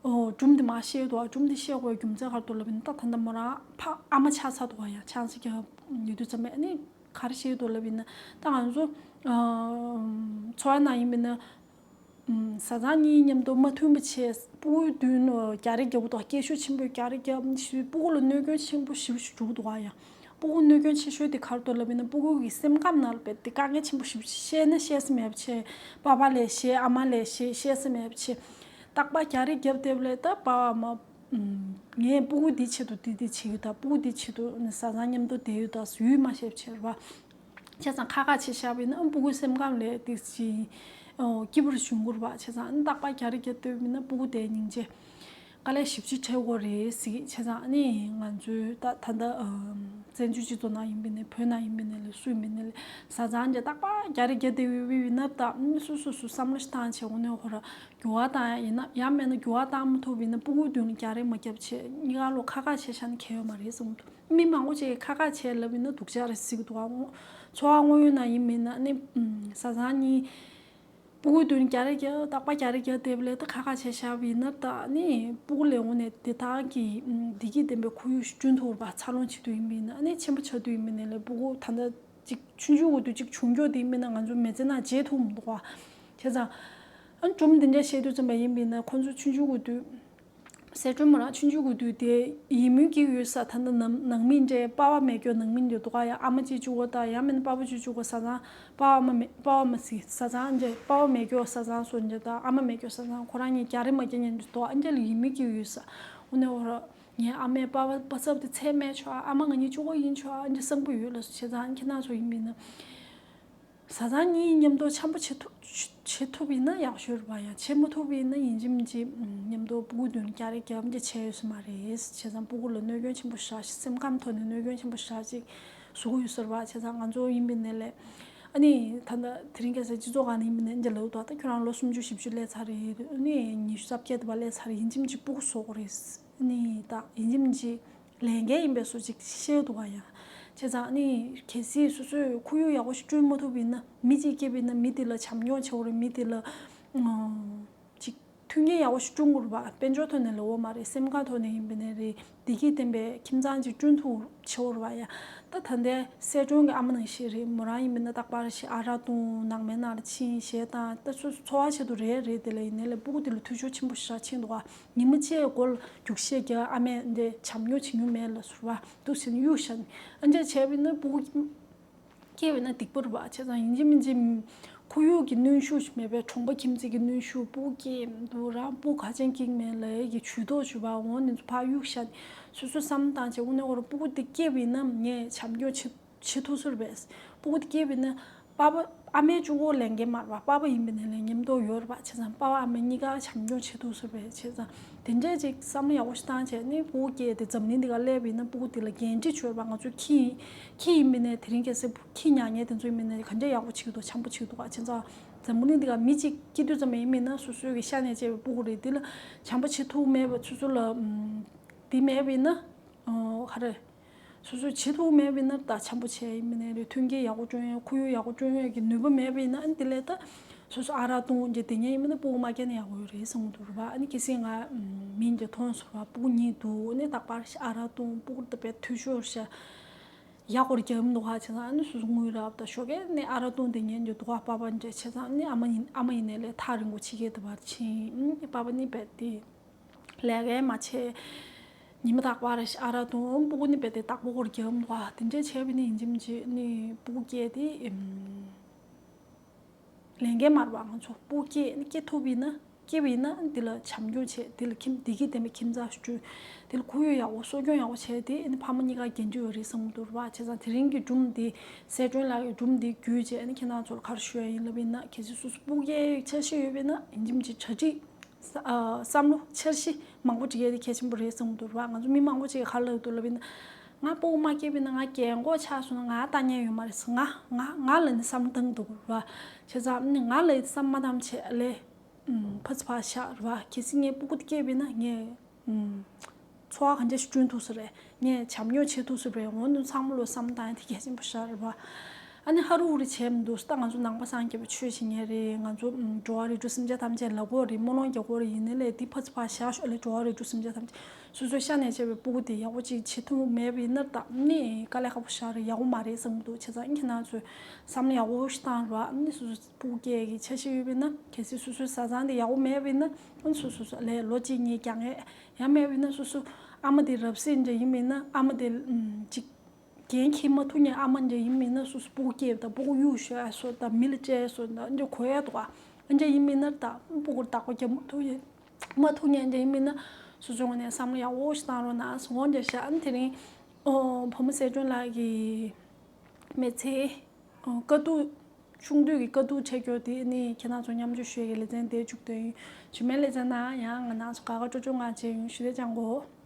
ཨོ་སྒྲུང་འདི་མར་བཤད་འདུག་ཨ་སྒྲུང་འདི་བཤད་དགོས་རྒྱུ་མཚན་ག་རེ་འདུག་ལབ་ཡིན་ན། ད་ད་ལྟ་མོ་རང་ཕ་ཨ་མ་ཆགས་ཚར་འདུག་ཨ་ཡང་ཆང་ས་རྒྱག་ཡོད་དུས་ཙམ་པ་ནི་ག་རེ་བཤད་འདུག་ལབ་ཡིན་ན། ད་ང་ཚོ་ཨ་འཚོ་བ་ནང་ཡིན་མིན་ན། ཨུམ། བཟའ་ཚང་གཉིས་མཉམ་དུ་མ་མཐུན་པ་བྱས། སྤུ་གུའི་མདུན་རྒྱག་རེས་རྒྱག་གི་འདུག་སྐད་ཤུགས་ཆེན་པོས་རྒྱག་རེས་རྒྱབ་ཞུས། སྤུ་གུ་ལ་གནོད་སྐྱོན་ཆེན་པོ་ཞེ་པོ་ཞིག་འགྲོ་གི་འདུག་ཨ་ཡ། སྤུ་གུ་གནོད་སྐྱོན་ཆེ་ཤོས་དེ་ག་རེ་འདུག་ལབ་ཡིན་ན། སྤུ་གུ་གི་སེམས་ཁམས་ནང་ལ་རྦད་དེ་དཀའ་ངལ་ཆེན་པོ་ཞེ་པོ་ཞིག། བཤད་ན་བཤད་ས་མེད་པ་བྱས། པ་ཕ་ལས་བཤད། ཨ་མ་ལས་བཤད། བཤད་ས་མེད་པ་བྱས། རྟག་པར་རྒྱག་རེས་རྒྱབ་བསྡད་པ་ལས་ད་པ་ཕ་མ། ཨུམ། ངས་སྤུ་གུ་འདི་ཆེད་དུ་འདི་འདི་བྱེད་ཀྱི་ད། སྤུ་གུ་འདི་ཆེད་དུ་ནི་བཟའ་ཚང་མཉམ་དུ་བསྡད་ཡོད་ད་ཟེར་ཡུས་མ་བཤད་པ་བྱས་རེད་པ། བྱས་ཙང་ཁ་ཁ་བྱས་བཞག་པ་ཡིན་ན་ཨ་སྤུ་གུའི་སེམས་ཁམས་ལ་དེ་ཅིག་ཨོ་སྐྱིད་པོ་རེ་བྱུང་གི་རེད་པ། བྱས་ཙང་ཨ་ནི་རྟག་པར་རྒྱག་རེས་རྒྱག་སྡོད་པ་ཡིན་ན་སྤུ་གུ་དེ་སྙིང་རྗེ་དཀའ་ལས་ཞེ་པོ་ཅིག་འཕྲད་ཀྱི་རེད་ཟེར་གྱི། བྱས་ཙང་ཨ་ནི་ང་ཚོའི་ད་ད་ལྟ་ཨམ་བཙན་བྱོལ་སྤྱི་ཚོགས་ནང་ཡིན་པ་ཡིན་ནའི་བོད་ནང་ཡིན་པ་ཡིན་ནའི་ལས་སུ་ཡིན་པ་ཡིན་ནའི་ལས་བཟའ་ཚང་གིས་རྟག་པར་རྒྱག་རེས་རྒྱག་བསྡད་ཡོད་པ་ཡིན་ན། ད་ཨ་ནི་སོ་སོ་སོ་བསམ་བློ་ཞིག་བཏང་བྱས། འོ་ན་ཧོ་ར་འགྱུར་བ་བཏང་ཡ་ཡིན་ན། ཡང་མིན་ན་འགྱུར་བ་བཏང་མ་ཐུབ་པ་ཡིན་ན་སྤུ་གུའི་མདུན་ལ་རྒྱག་རེས་མ་རྒྱབ་བྱས། གཉིས་ཀ་ལོ་ཁ་ཁ་བྱས་བཞག་ན་གལ་ཡོད་མ་རེད་བསམ་གྱི་འདུག་མི་མང་པོ་ཅིག་གིས་ཁ་ཁ་བྱས་ལབ་ཡིན་ན་སྡུག་ཅག་རེད་ཟེར་གྱི་འདུག་ཨ་འཚོ་བ་དངོས་ཡོད་ནང་ཡིན་མིན་ན་ནི་ཨམ་བཟའ་ཚང་གཉིས་སྤུ་གུའི་མདུན་རྒྱག་རེས་རྒྱག་རྟག་པར་རྒྱག་རེས་རྒྱག་བསྡད་པ་ལས་ད་ཁ་ཁ་བྱས་བཞག་པ་ཡིན་ན། ད་ནི་སྤུ་གུ་ལ་དངོས་གནས་བདེ་ཐང་གི་བདེ་སྐྱིད་ལྡན་པའི་ཁོར་ཡུག་ཞིག་བསྐྲུན་ཐུབ་པ། འཚར་ལོངས་བྱེད་དུས་ཡིན་མིན་ན་ནི་ཆེན་པོ་ཆགས་དུས་ཡིན་མིན་ན་ལས་སྤུ་གུ་ད་ལྟ་ཅིག་ཆུང་ཆུང་གི་དུས་ཅིག་བྱུང་རྒྱུ་དེ་ཡིན་མིན་ན་ང་ཚོ་མི་ཚེ་ནང་བརྗེད་ཐུབ་མི་འདུག་པ། བྱས་ཙང་ཨ་སྒྲུང་འདི་འདྲ་བཤད་དུས་ཙམ་པ་ཡིན་པ་ཡིན་ན་ཁོང་ཚོ་ཆུང་ཆུང་གི་དུས། གསལ་སྒྲོན་མོ་རང་ཆུང་ཆུང་གི་དུས་དེ་ཡིད་སྨོན་སྐྱེ་ཡོད་ས། ད་ལྟ་ནང་ནང་མི་འདྲ། པ་ཕ་མེད་རྒྱུ་ནང་མི་འདྲ་འདུག་ག་ཡ། ཨ་མ་གཅིག་གཅིག་པོ་དང་ཡང་མིན་ན་པ་ཕ་གཅིག་གཅིག་པོ། བཟའ་ཚང་པ་ཕ་མ་མེད། པ་ཕ་མ་ཟེར། བཟའ་ཚང་འདྲ། པ་ཕ་མེད་རྒྱུ་བཟའ་ཚང་སོ་འདྲ་དང་ཨ་མ་མེད་རྒྱུ་བཟའ་ཚང་ཁོ་རང་གཉིས་རྒྱག་རེས་མ་རྒྱག་མཁན་འདྲ་འདུག་ཨ་འདྲ་ལ་ཡིད་སྨོན་སྐྱེ་ཡོད་ས། འོ་ན་འོ་ར་ངའི་ཨ་མས་པ་ཕ་པ་ཚབ་དེ་ཚད་མེད་ཆོག་ཨ་མ་ང་གཉིས་གཅིག་པོ་ཡིན་ཆོག་ཨ་འདྲ་བསམ་གྱི་ཡོད་ལ། བྱས་ཙང་ཁྱེད་རང་ཚོ་ཡིན་པ་ཡིན་ན། བཟའ་ཚང་གཉིས་མཉམ་དུ་འཆམ་པོ་བྱེད་ཐུབ་བྱེད་ཐུབ་ཡིན་ན་ཡག་ཤོས་རེད་པ། ཡང་བྱེད་མ་ཐུབ་ཡིན་ན་ཡིན་གཅིག་མིན་གཅིག་མཉམ་དུ་སྤུ་གུ་མདུན་རྒྱག་རེས་རྒྱབ་འདི་བྱས་ཡོད་ས་མ་རེད། བྱས་ཙང་སྤུ་གུ་ལ་གནོད་སྐྱོན་ཆེན་པོ་ཞེ་དྲག་ཞིག་སེམས་ཁམས་ཐོག་ནས་གནོད་སྐྱོན་ཆེན་པོ་ཞེ་དྲག་ཞིག་བཟོ་གི་ཡོད་ས་རེད་པ། བྱས་ཙང་ང་ཚོ་ཡིན་པ་ཡིན་ནའི་ལས་ ནི་ད་ལྟ་དེ་རིང་ཁ་སང་སྤྱི་ཚོགས་སྒང་ནས་ཡིན་པ་ནས་འདི་ལབ་འདུག་ད་ཁྱོད་རང་ལོ་སུམ་ཅུ་བཞི་བཅུ་སླེབས་ཚར་རེད། ནི་ཉི་ཤུ་རྩ་བརྒྱད་དུ་བ་སླེབས་ཚར་རེད། ཡིན་གཅིག་མིན་གཅིག་སྤུ་གུ་བཟོ་དགོས་རེད། ནི་ད་ཡིན་གཅིག་མིན་གཅིག་ལས་འགན་ཡིན་པའི་བཟོ་ཅིག་ཤེས་འདུག་ག་ཡ། བྱས་ཙང་ནི་གལ་སྲིད་སོ་སོས་ཁོར་ཡུག་ཡག་པོ་ཞིག་བསྐྲུན་མ་ཐུབ་པ་ཡིན་ན། མི་གཅིག་སྐྱེས་པ་ཡིན་ན་མི་དེ་ལ་བྱམས་སྐྱོང་བྱེད་དགོས་རེད། མི་དེ་ལ་ཨང་། ཅིག་མཐུན་རྐྱེན་ཡག་པོ་ཞིག་བསྐྲུན་དགོས་རེད་པ། དཔལ་འབྱོར་ཐོག་ནས་ལོས་མ་རེད། སེམས་ཁ་ཐོག་ནས་ཡིན་པ་ནས་རེད། བདེ་སྐྱིད་ལྡན་པའི་ཁྱིམ་ཚང་ཅིག་བསྐྲུན་ཐུབ་བྱེད་དགོས་རེད་པ་ཡ། ད་ད་ལྟའི་གསལ་སྒྲོན་གྱི་ཨ་མ་ནང་བཞིན་རེད། མོ་རང་ཡིན་པ་ན་རྟག་པར་ཞིག་ཨ་རག་བཏུང་། ནང་མའི་ནང་ལ་ཕྱིན་གཞས་བཏང་། ད་ཚོ་འཚོ་བ་ཆེད་དུ་རེད་རེད། དེ་ལ་ཡིན་ནའི་ལས་སྤུ་གུ་དེ་ལ་འཐུས་ཤོར་ཆེན་པོ་ཞིག་ཕྱིན་འདུག་ག་ཉི་མ་གཅིག་སྒོ་ལ་རྒྱུགས་གཞས་རྒྱག་ཨ་མས་འདི་བྱམས་སྐྱོང་བྱེད་མྱོང་མེད་ལ་ཟུར་བ་འདུག་ཟེར་ནས་གཡུག་བཞག་ནས། ཨ་འདྲ་བྱས་པ་ཡིན་ན་སྤུ་གུ་སྐྱེས་པ་ཡིན་ན་སྡིག་པ་རེད་པ། བྱས་ཙང་ཡིན་གཅིག་མིན་གཅིག་ཁོར་ཡུག་གི་གནོན་ཤུགས་ཤིག་མེད་པའི། གྲོང་པ་ཁྱིམ་མཚེས་ཀྱི་གནོན་ཤུགས། སྤུ་གུ་སྐྱེས་འདུག་རང་སྤུ་གུ་ག་ཅན་སྐྱེ་གི་མེད་ལབ་ཡས་ཀྱི་ཇུས་གཏོགས་ཞུ་བ་འོང་ནས་ཚུར་ཕར་གཡུག་བཞག་ནས། སོ་སོས་བསམ་བློ་བཏང་བྱས་དངོས་གནས་ཁོ་རང་སྤུ་གུ་དེ་སྐྱེས་པ་ཡིན་ན་ངས་བྱམས་སྐྱོང་བྱེད་བྱེད་ཐུབ་ས་རེད་པས། སྤུ་གུ་དེ་སྐྱེས་པ་ཡིན་ན་པ་ཕ་ཨ་མའི་གཅིག་པོ་ལས་འགན་མ་རེད་པ། པ་ཕ་ཡིན་པ་ནས་ལས་མཉམ་དུ་ཡོད་རེད་པ། བྱས་ཙང་པ་ཕ་ཨ་མ་གཉིས་ཀ་བྱམས་སྐྱོང་བྱེད་ཐུབ་ས་རེད་པས། བྱས་ཙང་དེ་འདྲས་ཅིག་བསམ་བློ་ཡག་པོ་ཞིག་བཏང་བྱས་ནས་སྤུ་གུ་སྐྱེས་ཏེ་འཛམ་གླིང་འདི་ག་སླེབས་པ་ཡིན་ན་སྤུ་གུ་དེ་ལ་འགན་འཁྲི་བཅོལ་བ། ང་ཚོ་ཁྱི་ཁྱི་ཡིན་པ་ནས་དེ་རིང་ཁ་སང་ཁྱི་ཉར་མཁན་དེ་ཚོ་ཡིན་པ་ནས་ག་འདྲས་ཡག་པོ་བྱེད་ཀྱི་འདུག་བྱམས་པོ་བྱེད་ཀྱི་འདུག་ག་བྱས་ཙང་འཛམ་བུ་གླིང་འདི་ག་མི་གཅིག་སྐྱེ་དུས་ཙམ་ཡིན་པ་ཡིན་ན་སོ་སོའི་གི་ཤ་ནས་སྐྱེས་པའི་སྤུ་གུ་རེད། དེ་ལ་བྱམས་པོ་བྱེད་ཐུབ་མེད་པ་སོ་སོ་ལ་ཨམ་དེ་མེད་པ་ཡིན་ན་ཨོ་ག་རེ། སོ་སོས་བྱེད་ཐུབ་མེད་པ་ཡིན་ན་ད་བྱམས་པོ་བྱས་ཡིན་པ་ནས་རེད། མཐུན་རྐྱེན་ཡག་པོ་བསྐྲུན་ཡས། ཁོར་ཡུག་ཡག་པོ་བསྐྲུན་ཡས་ཀྱི་ནུས་པ་མེད་པ་ཡིན་ན། ཨ་ནི་དེ་ལས་ད་སོ་སོ་ཨ་རག་བཏུང་རྒྱུ་དེ་ཉིད་ཡིན་པ་ན་སྤུ་གུ་མ་སྐྱེས་ན་ཡག་པོ་ཡོད་རེད་བསམ་གྱི་འདུག་རེད་པ། ཨ་ནི་གལ་སྲིད་ང་མིང་དེ་མཐོང་སོང་བ། སྤུ་གུ་གཉིས་འདུག་ཨ་ནི་རྟག་པར་ཨ་རག་བཏུང་། སྤུ་གུ་དེ་དཔེ་འཐུས་ཤོར་ཤག་ཡག་པོ་རྒྱབ་མི་འདུག་ཧ། བྱས་ཙང་ཨ་ནི་སོ་སོ་དངུལ་རག་ད་ཞོགས་ཀས་ནས་ཨ་རག་བཏུང་དེ་ཉིད་འདུག་ག་པ་ཕ་འདྲ་བྱས་ཙང་ཨ་ནི་ཨ་མ་ཡིན་ཨ་མ་ཡིན་ནའི་ལས་ཐག་རིང་པོ་ཕྱི་རྒྱལ་དུ་བར་ཕྱིན། ཨ་ནི་པ་ཕ་ནི་རྦད་དེ་ལས་ཀ་མ་བྱས། ཉི་མ་རྟག་པར་ཨ་རག་བཏུང་། སྤུ་གུ་ནི་རྦད་དེ་བདག་པོ་སྐོར་རྒྱབ་འདུག་ག་དེ་འདྲས་བྱས་པ་ནི་ཡིན་གཅིག་མིན་གཅིག་ནི་སྤུ་གུ་སྐྱེས་ཏེ་ཨེམ། ལས་འགན་མ་རེད་པ། ང་ཚོ་སྤུ་གུ་སྐྱེས་ནི་སྐྱེ་ཐུབ་པ་ཡིན་ན། སྐྱེས་པ་ཡིན་ན་འདི་ལ་བྱམས་སྐྱོང་བྱས། འདི་ལ་ཁྱིམ་བདེ་སྐྱིད་ལྡན་པའི་ཁྱིམ་ཚང་ཞིག་བསྐྲུན། འདི་ལ་ཁོར་ཡུག་ཡག་པོ་གསོ་སྐྱོང་ཡག་པོ་བྱས་ཏེ་ཨ་ནི་ཕ་མ་གཉིས་ཀ་འགན་འཁྲི་ཡོད་རེད་བསམ་གྱི་འདུག་རེད་པ། བྱས་ཙང་དེ་རིང་གི་སྒྲུང་འདི་གསལ་སྒྲོན་ལགས་ཀྱི་སྒྲུང་འདི་བརྒྱུད་བྱས་ཨ་ནི་ཁྱེད་རང་ཚོ་ལ་ག་རེ་ཞུ་ཡ་ཡིན་ལབ་པ་ཡིན་ན། གལ་སྲིད་སོ་སོ་སྤུ་གུ་སྐྱེ་འཆར་གཞི་ཡོད་པ་ཡིན་ན་ཡིན་གཅིག་མིན་གཅིག་གྲ་སྒྲིག་ས་ཨ་བསམ་བློ་འཆར་གཞི་མང་པོ་སྒྲིག་ཡས་དེ་གལ་ཆེན་པོ་རེད་བསམ་གྱི་འདུག་རེད་པ། ང་ཚོ་མི་མང་པོ་ཅིག་གིས་ག་རེ་ལབ་འདུག་ལབ་ཡིན་ན། ང་སྤུ་གུ་མ་སྐྱེས་པ་ཡིན་ན་ང་རྒན་གོག་ཆགས་སོང་ན་ང་ལྟ་མཁན་ཡོད་མ་རེད་ཟེར། ང་ང་ང་ལ་ནི་བསམ་བློ་བཏང་གི་འདུག་རེད་པ། བྱས་ཙང་ནི་ང་ལ་བསམ་མ་བཏང་བྱས་ལས་ཨུམ་ཕར་ཚུར་ཕར་བཞག་རེད་པ། གལ་སྲིད་ངའི་སྤུ་གུ་དེ་སྐྱེས་པ་ཡིན་ན་ངས་ཨུམ་འཚོ་བ་གང་འདྲ་ཞིག་བསྐྲུན་ཐུབ་ས་རེད། ངས་བྱམས་སྐྱོང་བྱེད་ཐུབ་ས་རེད། འོ་ནི་ཚང་མ་ལོ་བསམ་བློ་བཏང་ཡ་དེ་གལ་ཆེན་པོ་ཞིག་རེད་པ། ཨ་ནི་ཧ་རུ་ཧུ་རུ་བྱས་མི་འདུག་ད་ང་ཚོ་ནང་པ་སངས་རྒྱས་པ་ཆོས་བྱེད་མཁན་རེད། ང་ཚོ་ཨུམ་འགྲོ་བ་རིགས་དྲུག་སེམས་ཅན་ཐམས་ཅད་ལབ་དགོས་རེད། སྨོན་ལམ་རྒྱག་དགོས་རེད། ཡིན་ནའི་ལས་དེ་ཕར་ཚུར་ཕར་བཞག་ཤོག་ལས། འགྲོ་བ་རིགས་དྲུག་སེམས་ཅན་ཐམས་ཅད་སོ་སོའི་ཤ་ནས་སྐྱེས་པའི་སྤུ་གུ་དེ་ཡག་པོ་ཅིག་བྱེད་ཐུབ་མེད་པ་ཡིན་ན་ད་ནི་དཀའ་ལས་ཁག་པོ་ཞིག་རེད། ཡག་པོ་མ་རེད་བསམ་གྱི་འདུག་བྱས་ཙང་ཨིན་ཁྱེད་རང་ཚོས་བསམ་བློ་ཡག་པོ་ཞིག་བཏང་རོགས། ཨ་ནི་སོ་སོ་སྤུ་གུ་སྐྱེ་ཡག་གི་འཆར་གཞི་ཡོད་པ་ཡིན་ན། གལ་སྲིད་སོ་སོའི་བཟའ་ཚང་དེ་ཡག་པོ་མེད་པ་ཡིན་ན། ཨ་ནི་སོ་སོ་སོ་ལས་ལོ་གཅིག་གཉིས་རྒྱག་ཡས་ཡང་མེད་པ་ཡིན་ན། སོ་སོ་ཨ་མ་དེ་རབ་གསལ་འདྲ་ཡིན་པ་ཡིན་ན། ཨ་མ་དེ་ཨམ་ཅིག་འགན་འཁྱེར་མ་ཐུབ་མཁན་ཨ་མ་འདྲ་ཡིན་པ་ཡིན་ན། སོ་སོ་སྤུ་གུ་སྐྱེས་པ་དང་སྤུ་གུ་གཡུག་ཞོག་ཡ་སོགས་དང་མི་ལ་སྤྲད་སོགས་དང་འདྲ་གོ་ཡ་འདུག་ག་ཨ་འདྲ་ཡིན་པ་ཡིན་ན་ད་སྤུ་གུར་བདག་པོ་རྒྱབ་མ་ཐུབ་ཡ་མ་ཐུབ་མཁན་འདྲ་ཡིན་པ་ཡིན་ན། སོ་སོའི་ངོས་ནས་བསམ་བློ་ཡག་པོ་ཞིག་བཏང་རོགས་གནང་ཟེར། འོ་འདྲ་ཤག་ཨ་ནི་དེ་རིང་ཨོ་བུ་མོ་གསལ་སྒྲོན་ལགས་ཀྱི་མི་ཚེའི་ཨོ་དཀའ་སྡུག་ཆུང་དུས་ཀྱི་དཀའ་སྡུག་འཕྲད་རྒྱུ་དེ་ནི་ཁྱེད་རང་ཚོ་མཉམ་སྤྱོད་ཞུ་ཡག་གི་ལེ་ཚན་དེ་མཇུག་སྡོམ་ཡིན། རྗེས་མའི་ལེ་ཚན་ནང་ཡང་ང་རང་ཚོ་དགའ་དགའ་སྤྲོ་སྤྲོ་ངང་བྱས་ཡོང་ཞུ་དེ་ཅང་གོ།